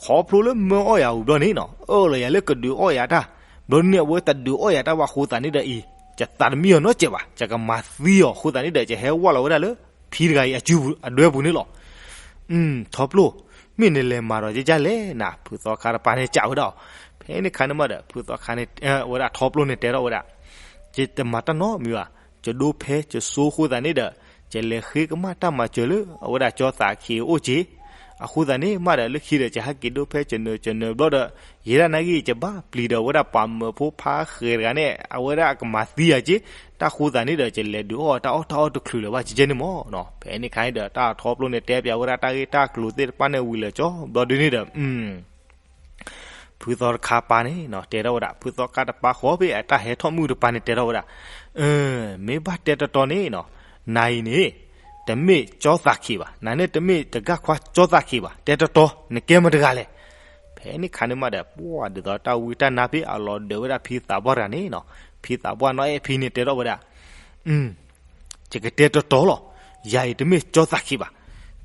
ခီဖျိလၢမၢအီၣ်ယၤဝံၤဘျီန့ၣ်နီၤ, အၢၣ်လီၤယၤလၢကဒုးအီၣ်ယၤတၢ်, ဘျီဒုန့ၣ် အဝဲတဒုးအီၣ်ယၤတၢ်ဘၣ်အဃိသတးန့ၣ်ဒီးအံၤ, ယသးတမံအီၤနီတစဲးဘၣ်, ယကမၤသံအီၤအဃိသတးန့ၣ်ဒီး ယဟဲဝဲလီၤဝဲဒၣ်လၢ ဖံတဂၤအံၤအစုပူၤအဒွဲပူၤန့ၣ်လီၤ. ထီပျိၢ်, မ့ၢ်နလဲၤမၤဒီးယကလဲၣ်နၤ, ဖုသီခါတပၤန့ၣ်စံးဝဲဒၣ်အီၤ. ဖဲန့ၣ်ခါန့ၣ်မးဒီး ဖုသီခါန့ၣ် ဝဲဒၣ်ထီပျိၢ်န့ၣ်တဲထီၣ်ဝဲဒၣ်, ယတမၤတၢ်နီတမံၤဘၣ်, ယဒိဖဲယစိဃိသတးန့ၣ်ဒီး ယလဲၤဃ့ကမၣ်တၢ်မၤစၢၤလၢအဝဲဒၣ်ကၠီသးခံးအအိၣ်က့, အဃိသတးန့ၣ်မးဒီး လၢခံဒီး ယဟဲက့ၤဒိဖဲယနၢၤယနၢၤဘျီဒီး ယဲဒၣ်နာ်က့ ယဘၣ်ပျံၤဒီးဝဲဒၣ်ပှၤမၢဖိဖါဃဲၤတဂၤန့ၣ် အဝဲဒၣ်အကမၤသံယၤက့, တၢ်ဃိသတးန့ၣ်ဒီး ယလဲၤဒုးအီၣ်တၢ်အီၣ်တၢ်အီတချုးလၢၤဘၣ်ကကဲန့ၣ်မၢ်နီၤ. ဖဲန့ၣ်ခါန့ၣ်ဒီး တၢ်ထီပျိၢ်န့ၣ်တဲပၠးဝဲဒၣ်တၢ်ဂ့ၢ်တၢ်ကျိၤသ့ၣ်တဖၣ်န့ၣ်ဝံၤလၢာ်ကၠီဘျီဒုန့ၣ်ဒီး ဖုသီတခါပၤန့ၣ်နီၤ တဲထီၣ်ဝဲဒၣ် ဖုသီခါတပၤဃီဖဲအတၢ်ဟဲထီၣ်မုၣ်တပၤန့ၣ်တဲထီၣ်ဝဲဒၣ်, မ့ၢ်ဘၣ်တဲတတီန့ၣ်နီၤ, နၤအံၤန့ၣ် တမ့ၢ်ကၠီသးခံးဘၣ်, နၤန့ၣ်တမ့ၢ်တဂၤခွါကၠီသးခံးဘၣ်, တဲတတီ နကဲမတၤတဂၤလဲၣ်. ဖဲန့ၣ်ခါန့ၣ်မးဒီး ပှၢ်ဒ်သိးတၢ်ဝံတၢ်နါဖဲအလီၤဒၢးဝဲဒၣ်ဖံသးပှၢ်တဂၤန့ၣ်နီၤ, ဖံသးပှၢ်နီၢ်အဲၣ်ဖံန့ၣ်တဲထီၣ်ဝဲဒၣ် ယကတဲတတီလီၤ, ယၤအံၤတမ့ၢ်ကၠီသးခံးဘၣ်.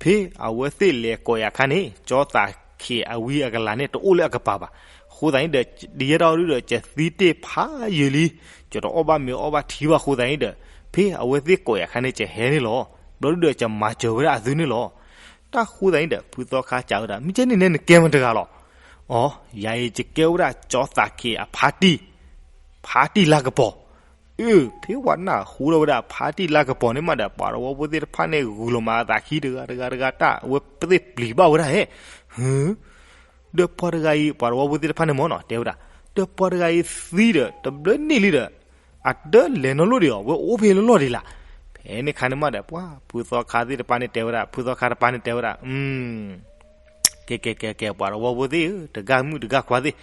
ဖဲအဝဲသ့ၣ်လဲၤကိးယၤခါန့ၣ် ကၠီသးခံးအဝံအကလၤန့ၣ် တအိၣ်လၢအကပၤဘၣ်. အဃိသတးန့ၣ်ဒီး ဒ်ယဲဒၣ်အီၤဒုဒီး ယသံတ့ၢ်ဖးယံာ်လံ, ယတအီၣ်ဘၣ်မ့ၤအီၣ်ဘၣ်ထံဘၣ်အဃိသတးန့ၣ်ဒီး ဖဲအဝဲသ့ၣ်ကိးယၤခါန့ၣ် ယဟဲန့ၣ်လီၤ. ဘျီဒုဒီး ယမၤစၢၤဝဲဒၣ်အသုန့ၣ်လီၤ. တၢ်ဃိသတးန့ၣ်ဒီး ဖုသီခါစံးဝဲဒၣ် မ့ၢ်ကဲန့ၣ်န့ၣ် နကဲမတၤတဂၤလီၤ. အီ ယၤအံၤယကဲဝဲဒၣ်ကၠီသးခံးအဖါတံၢ်, ဖါတံၢ်လါကပီၤ အၢ ဖဲဝဲနၢ်ဟူထီၣ်ဝဲဒၣ်ဖါတံၢ်လါကပီၤန့ၣ်မးဒီး ပှၤတဝီဖိသ့ၣ်တဖၣ်န့ၣ် ဂုာ်လီၤမၤအသးခံတဂၤတဂၤတဂၤတၢ် အဝဲသ့ၣ်ပျံၤဘၣ်ဝဲဒၣ်ဟဲ, ဒီးပှၤတဂၤအံၤ ပှၤတဝီဖိသ့ၣ်တဖၣ်န့ၣ်မၢ်နီၤ တဲဝဲဒၣ်, ဒီးပှၤတဂၤအံၤသံဒီး တဘျီန့ၣ်လံဒီး အတလဲၤနီတလီၢ်ဒံးအီၤ ဝဲအိၣ်ဖဲလီၢ်လီၢ်ဒံးလၢ်. ဖဲန့ၣ်ခါန့ၣ်မးဒီး ပှၤဖုသီခါသ့ၣ်တဖၣ်န့ၣ်တဲဝဲဒၣ်, ဖုသီခါတဖၣ်န့ၣ်တဲဝဲဒၣ် ကဲ ကဲ ကဲ ကဲ ပှၤတဝီဖိသ့ၣ်ဧၢ, တဂၤမုၣ်တဂၤခွါသ့ၣ်,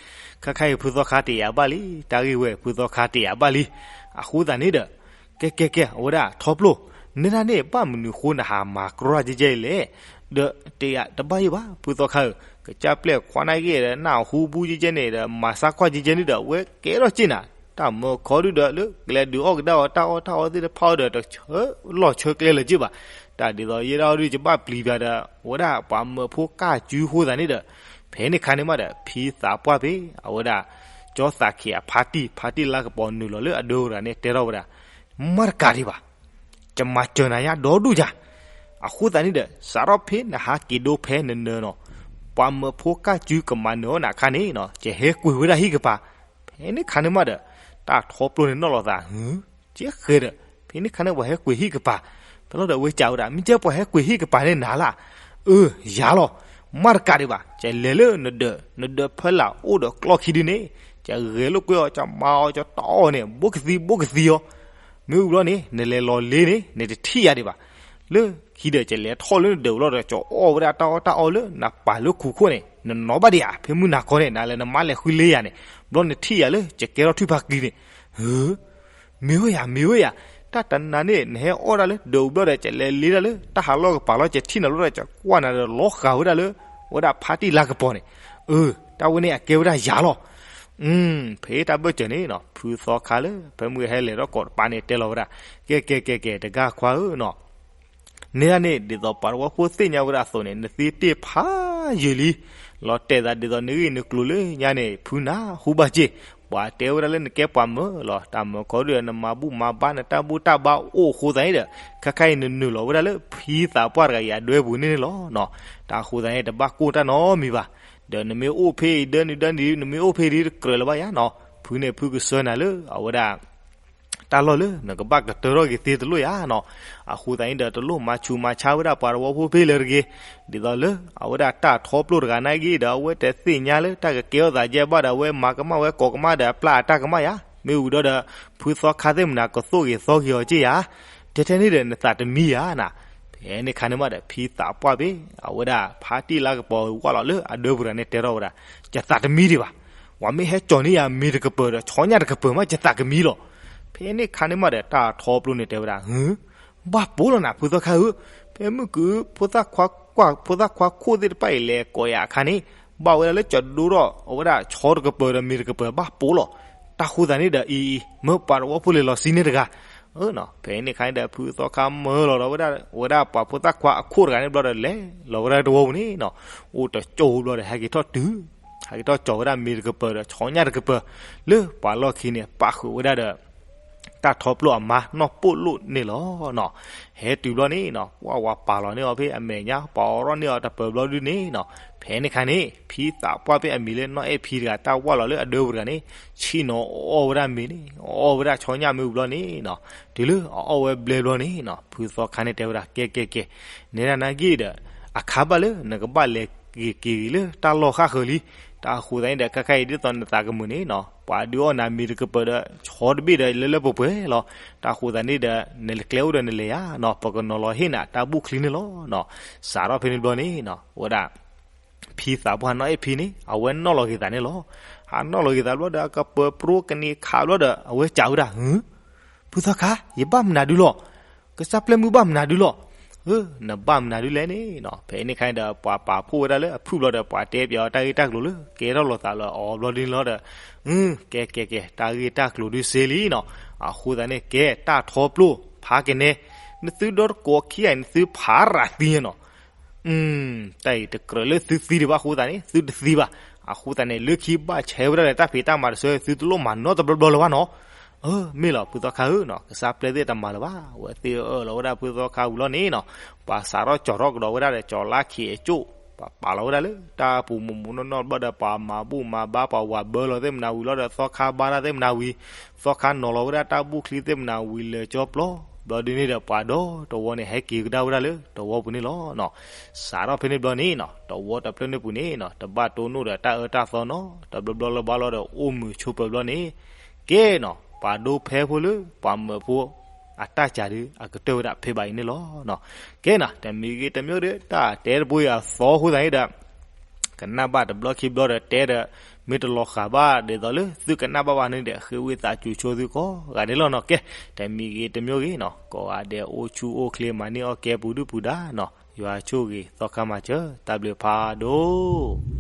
ခဲခါအံၤဖုသီခါတယာ်ဘၣ်လံ, တၢ်ဂ့ၢ်ဝဲ ဖုသီခါတယာ်ဘၣ်လံ. အဃိသတးန့ၣ်ဒီး ကဲ ကဲ ကဲ အဝဲဒၣ်ထီပျိၢ်, နဲဒၣ်န့ၣ် ဘၣ်မနုၤဃိနဟးမၤကြီကဲကဲအံၤလဲၣ်. ဒီးတဲယၤတဘၣ်ယဲဘၣ် ဖုသီခါဧၢ, ကစၢ်ပျဲၢ်ခွါနာ်က့ဒီး နၢ်ဟူဘူကဲကဲန့ၣ်ဒီး မၤဆါကွၢ်ကဲကဲန့ၣ်ဒီး အဝဲကဲထီၣ်က့နၤ, တၢ်မၢခီဒုဒီး လၢကျဲဒုးအီၣ်ကဒါအီၤ တၢ်အီၣ်တၢ်အီသ့ၣ်တဖၣ်အီၤဒီး တဆၢလီၤဆၢကျဲလၢၤက့ဘၣ်. တၢ်ဒ်သိးယဲဒၣ်အီၤဒု ယဘၣ်ပျံၤပၠးဒီး ဝဲဒၣ်ပှၤမၢဖိကၢ်ကုဃိသးန့ၣ်ဒီး ဖဲန့ၣ်ခါန့ၣ်မးဒီး ဖံသးပှၢ်ဖဲ အဝဲဒၣ် ကၠီသးခံးအဖါတံၢ် ဖါတံၢ်လါကပီၤနုာ်လီၤလၢအဒၢပူၤတဂၤန့ၣ် တဲထီၣ်ဝဲဒၣ်, မၤတကးဒံးဘၣ်, ယမၤစၢၤနၤညါဒီဒူၣ်ယၤ. အဃိသတးန့ၣ်ဒီး စးထီၣ်ဖဲနဟးက့ၤဒိဖဲနနၢၤနီၤ, ပှၤမၢဖိကၢ်ကုကမၤနၢၤအီၣ်နၤအခါန့ၣ်နီၤ ယဟဲကွံာ်ဝဲဒၣ်ဟံၣ်ကပၤ. ဖဲန့ၣ်ခါန့ၣ်မးဒီး တၢ်ထီပျိန့ၣ်နီၣ်လီၤသး, ကဲဃဲဒီး ဖဲန့ၣ်ခါန့ၣ်ပှၤဟဲကွံာ်ဟံၣ်ကပၤ. ဖဲလီၤဒီးအဝဲစံးဝဲဒၣ် မ့ၢ်ကဲပှၤဟဲကွံာ်ဟံၣ်ကပၤန့ၣ်နၤလၢ, အၢ ယၤလီၤ, မၤတကးဒံးဘၣ်, ယလဲၤလၢနဒၢး နဒၢးဖဲလၢအိၣ်ဒီးကျီၢ်ခံဒုန့ၣ် ယဂဲၤလိာ်ကွဲအီၤ ယမၤအီၤ ယတီအီၤန့ၣ် ဘိကသံဘိကသံအီၤ. မ့ၢ်ဝံၤဘျီန့ၣ် နလဲၤလီၤလ့န့ၣ် နတထံၣ်ယၤဒံးဘၣ်. လၢခံဒီး ယလဲၤထီၣ်လၢနဒၢးဘျီဒီး ယအီၣ်ဝဲဒၣ်တၢ်အီၣ်တၢ်အီလၢနပာ်လၢခိခိၣ်န့ၣ် နနီၢ်ဘၣ်ဒံးဧါ, ဖဲမုၢ်နၤခီန့ၣ် နလဲၤနမါလဲၤဃုလ့ယၤန့ၣ် ဘျီနထံၣ်ယၤလၢယကဲထီၣ်ထွံၣ်ဖါကံန့ၣ်, မ့ၢ်ဝဲယၤ မ့ၢ်ဝဲယၤ, တၢ်တနၤန့ၣ် နဟဲအီၣ်ဒၣ်လၢဒၢးဘျီဒီး ယလဲၤလ့ဒၣ်လၢတၢ်ဟးလီၢ်ကပၤလီၤ ယထံၣ်နၤလီၤဒီး ယကွၢ်နၤဒီးလီၤဃာ်ဝဲဒၣ်လၢ ဝဲဒၣ်ဖါတံၢ်လါကပီၤန့ၣ်, အၢ တၢ်ဝဲန့ၣ်အကဲဝဲဒၣ်ယၤလီၤ. ဖဲတၢ်ဘၢၣ်စၢၤန့ၣ်နီၤ ဖုသီခါလၢ ဖဲမုၢ်ဟဲလဲၤထီၣ်ကိးတပၤန့ၣ် တဲလီၤဝဲဒၣ်, ကဲကဲကဲကဲ တဂၤခွါဧၢနီၤ န့ၣ်ဒၣ်န့ၣ် ဒ်သိးပှၤတဝီဖိသ့ၣ်ညါဝဲဒၣ်အသိးန့ၣ် နသ့တ့ၢ်ဖးယံာ်လံ, လီၤတဲာ်သးဒ်သိးနဂ့ၢ်နကျိၤလၢညါန့ၣ် ဖုနၢ်ဟူဘၣ်စ့ၢ်, ပှၤတဲဝဲဒၣ်လၢနကဲပှၤမၢလီၤ, တၢ်မၢခီဒုဒီး နမၤဘူၣ်မၤဘါ နတၢ်ဘူၣ်တၢ်ဘါအိၣ်အဃိသတးန့ၣ်ဒီး ခဲခါအံၤနနုာ်လီၤဝဲဒၣ်လၢဖံသးပှၢ်တဂၤအံၤအဒၢပူၤန့ၣ်န့ၣ်လီၤ. တၢ်အဃိသတးန့ၣ် တဘၣ်ကိၢ်တၢ်နီတမံၤဘၣ်, ဒီးနမ့ၢ်အိၣ်ဖဲအံၤဒၢနုၤဒၢနုၤ နမ့ၢ်အိၣ်ဖဲအံၤဒုတကြၢးလၢၤဘၣ်ယၤနီၤ, ဖုန့ၣ်ဖုကဆှၢနၤလၢအဝဲဒၣ် တၢ်လီၢ်လၢနကဘၣ်ကတၢၢ်ထီၣ်က့ၤသ့တလိၣ်ယၤနီၤ, အဃိသတးန့ၣ်ဒီး တလိၣ်မၤဆူးမၤဆါဝဲဒၣ်ပှၤတဝီဖိဖဲလၢၤတဂ့ၤ, ဒ်သိးလၢအဝဲဒၣ်တၢ်ထီပျိတဂၤနာ်က့ဒီး အဝဲတသ့ၣ်ညါလၢတၢ်ကကဲထီၣ်သးယဲၢ်ဘၣ်ဒီး အဝဲမၤကမၣ်ဝဲကိးကမၣ်ဒီးအပျၢ်အတၢ်ကမၣ်ယၤ, မ့ၢ်ဝံၤဒီးဒီး ဖုသီခါသ့ၣ်မနၤကသိၣ်ဂ့ၤသီဂ့ၤအီၤက့ယၤ, ထဲထဲန့ၣ်ဒီးနသးတမံယၤနၤ, ဖဲန့ၣ်ခါန့ၣ်မးဒီး ဖံသးပှၢ်ဖဲ အဝဲဒၣ်ဖါတံၢ်လါကပီၤဝၢ်လီၤလၢအဒၢပူၤတဂၤန့ၣ် တဲထီၣ်ဝဲဒၣ်, ယသးတမံဒံးဘၣ်, ဝဲမ့ၢ်ဟဲကၠီၤန့ၢ်ယၤမ့ၤတကပၤဒီး ဆီညၣ်တကပၤမး ယသးကမံလီၤ. ဖဲန့ၣ်ခါန့ၣ်မးဒီး တၢ်ထီပျိန့ၣ်တဲဝဲဒၣ်, ဘၣ်ပိာ်လီၤနၤ ဖုသီခါဧၢ, ဖဲမုၢ်ကု ဖိသၣ်ခွါကွၢ် ဖိသၣ်ခွါခိၣ်သ့ၣ်တဖၣ်အံၤလဲၤကိးယၤအခါန့ၣ် ဘၣ်ဝဲဒၣ်လၢကၠီၤဒိထီၣ် အဝဲဒၣ်ဆီတကပၤဒီးမ့ၤတကပၤဘၣ်ပိာ်လီၤ. တၢ်ဃိသးန့ၣ်ဒီးအံၤအံၤ မၢပှၤတဝီဖိလဲၤလီၤစံန့ၢ်တဂၤ ဖဲန့ၣ်ခါန့ၣ်ဒီး ဖုသီခါမၢလီၤဒီးဝဲဒၣ် ဝဲဒၣ်ပှၤဖိသၣ်ခွါအခိၣ်တဂၤန့ၣ်ဘျီဒီး လဲၤလီၤဝဲဒၣ်တဝီပူၤန့ၣ်နီၤ, အိၣ်တကၠိဘျီဒီး ဟဲက့ၤထီၣ်တုၤ ဟဲက့ၤထီၣ်ကၠီၤဝဲဒၣ်မ့ၤတကပၤဒီး ဆီညၣ်တကပၤ လၢပှၤလီၢ်ခံန့ၣ် ပာ်ဃုာ်ဝဲဒၣ်ဒီး တၢ်ထီပျိအမါနီၢ်ပိၣ်လိၣ်န့ၣ်လီၤ. ဟဲတုၤဘျီန့ၣ်နီၤ ပှၤဝၤပာ်လီၤန့ၢ်အီၤဖဲအမဲာ်ညါ ပာ်အီၤထီၣ်န့ၢ်အီၤတပၤဘျီဒုန့ၣ်နီၤ, ဖဲန့ၣ်ခါန့ၣ် ဖံသးပှၢ်ဖဲအမံၤလၢနီၢ်အဲၣ်ဖံတဂၤ တၢ်ဝၢ်လီၤလၢအဒၢပူၤတဂၤန့ၣ် ဆ့ၣ်နီၤအီၣ်ဝဲဒၣ်မ့ၤန့ၣ် အီၣ်ဝဲဒၣ်ဆီညၣ်မ့ၢ်ဝံၤဘျီန့ၣ်နီၤ, တုၤလၢအအီၣ်ဝဲဘျဲဘျီန့ၣ်နီၤ ဖုသီခါန့ၣ်တဲဝဲဒၣ် ကဲကဲကဲ နဲဒၣ်နာ်က့ဒီး အခါဘၣ်လၢနကဘၣ်လဲၤက့ၤက့ၤလၢတၢ်လီၢ်ဃၣ်ဃၢၤလံ, တၢ်အဃိသတးန့ၣ်ဒီး ခဲခါအံၤဒ်သိးနသးကမုာ်န့ၣ်နီၤ ပှၤဒုးအီၣ်နၤမ့ၤတကပၤဒီး ဆီတဘ့ၣ်ဒီးလၢလၢပှဲၤပှဲၤလီၤ. တၢ်အဃိသတးန့ၣ်ဒီး နကျဲအိၣ်ဒီးနလဲၤယၤနီၤ ပကနီၤလီၤဟ့ၣ်နၤတၢ်ဘူၣ်ချံန့ၣ်လီၤနီၤ. စးထီၣ်ဖဲန့ၣ်ဘျီန့ၣ်နီၤ ဝဲဒၣ် ဖံသးပှၢ်နီၢ်အဲၣ်ဖံန့ၣ် အဝဲနီၣ်လီၤက့ၤသးန့ၣ်လီၤ. အနီၣ်လီၤက့ၤသးဘျီဒီး အကပၢၤပြိကန့ၢ်ခးဘျီဒီး အဝဲစံးဝဲဒၣ် ဖုသီခါ ယဘၣ်မနုၤဒုလီၤ, ကစၢ်ပျဲၢ်မုၢ်ဘၣ်မနုၤဒုလီၤ, နဘၣ်မနုၤဒုလဲၣ်န့ၣ်နီၤ. ဖဲန့ၣ်ခါန့ၣ်ဒီး ပှၤပာ်ဖှိၣ်ဝဲဒၣ်လၢအဖုၣ်ဘျီဒီး ပှၤတဲပၠးအီၤတၢ်ဂ့ၢ်တၢ်ကျိၤလၢ ကဲထီၣ်လိာ်သးလၢအီၤဘျီဒုန့ၣ်လီၤဒီး ကဲကဲကဲ တၢ်ဂ့ၢ်တၢ်ကျိၤဒုစ့လံနီၤ. အဃိသတးန့ၣ် ကဲတၢ်ထီပျိ ဖးကနဲ နသုဒီတကိးခံဂၤအံၤ နသုဖးရၤသံနီၤ တၢ်အံၤတကြၢးလၢသုသံဒံးဘၣ်အဃိသတးန့ၣ် သုတသံဘၣ်. အဃိသတးန့ၣ် လၢခံဘၣ်ဆဲးဝဲဒၣ်ဒီးတၢ်ဖံးတၢ်မၤတဆၢ သုတလိၣ်မၤနီတဘျီဘျီလၢၤဘၣ်နီၤ. မ့ၢ်လီၤ ဖုသီခါဧၢနီၤ ကစၢ်ပျဲၢ်သ့ၣ်တမၤလၢၤဘၣ်. အဝဲသ့ၣ်အၢၣ်လီၤဝဲဒၣ်ဖုသီခါဝံၤလီၤန့ၣ်နီၤ ပှၤစးထီၣ်ကၠီၤထီၣ်ကဒီးဝဲဒၣ်ဒီး ကၠီၤလါခံးအကၠိၣ် ပှၤပာ်လီၤဝဲဒၣ်လၢတၢ်ပူၤမိၢ်မိၢ်နီၢ်နီၢ်ဘျီဒီး ပှၤမၤဘူၣ်မၤဘါ ပှၤဝၤဘၢလီၤသ့ၣ်မနၤဝံၤလီၤဒီး သီခါဘါတၢ်သ့ၣ်မနၤဝံၤ သီခါနီၤလီၤဝဲဒၣ်တၢ်ဘူၣ်ချံသ့ၣ်မနၤဝံၤလၢာ်ကၠီပျီ ဘျီဒုန့ၣ်ဒီး ပှၤဒီတဝီန့ၣ် ဟဲက့ၤကဒါဝဲဒၣ်လၢတဝီပူၤန့ၣ်လီၤ. စးထီၣ်ဖဲန့ၣ်ဘျီန့ၣ်နီၤ တဝီတဖျၢၣ်န့ၣ်ပူၤန့ၣ်နီၤ တဘၣ်တိၢ်နီၣ်ဒီးတၢ်အၢတၢ်သီနီၤ တဘျီဘျီလၢၤဘၣ်လီၤဒီး အိၣ်မုာ်ဆိးပၢၤဘျီန့ၣ် ကဲနီၤ ပှၤဒိဖဲဖိလၢပှၤမၢဖိ အတၢ်စၢ်ဒု အကတၢၢ်ဝဲဒၣ်ဖဲဘၣ်အံၤန့ၣ်လီၤ. ကဲနီၤ တမံၤဂ့ၤတမံၤဒီး တၢ်တဲတဘိအံၤအသီအဃိသတးန့ၣ်ဒီး ကနၣ်ဘၣ်တဘျီခံဘျီဒီးတဲဒီး မ့ၢ်တလီၤဃာ်ဘၣ်ဒ်သိးလၢသုကနၣ်ဘၣ်ဘၣ်န့ၣ်ဒီး ဃ့ဝံသးစူၤဆိသုကိးဂၤန့ၣ်လီၤနီၤ. ကဲ, တမံၤဂ့ၤတမံၤဂ့ၤနီၤ, ကိးဂၤဒဲးအိၣ်ဆူၣ်အိၣ်ချ့မၤန့ၢ်အီၣ်ကဲပူၤဒုၣ်ပူၤဒါနီၤ, ယွၤဆိၣ်ဂ့ၤသီခါမၤစၢၤ, တၢ်ဘျုးဖးဒိၣ်.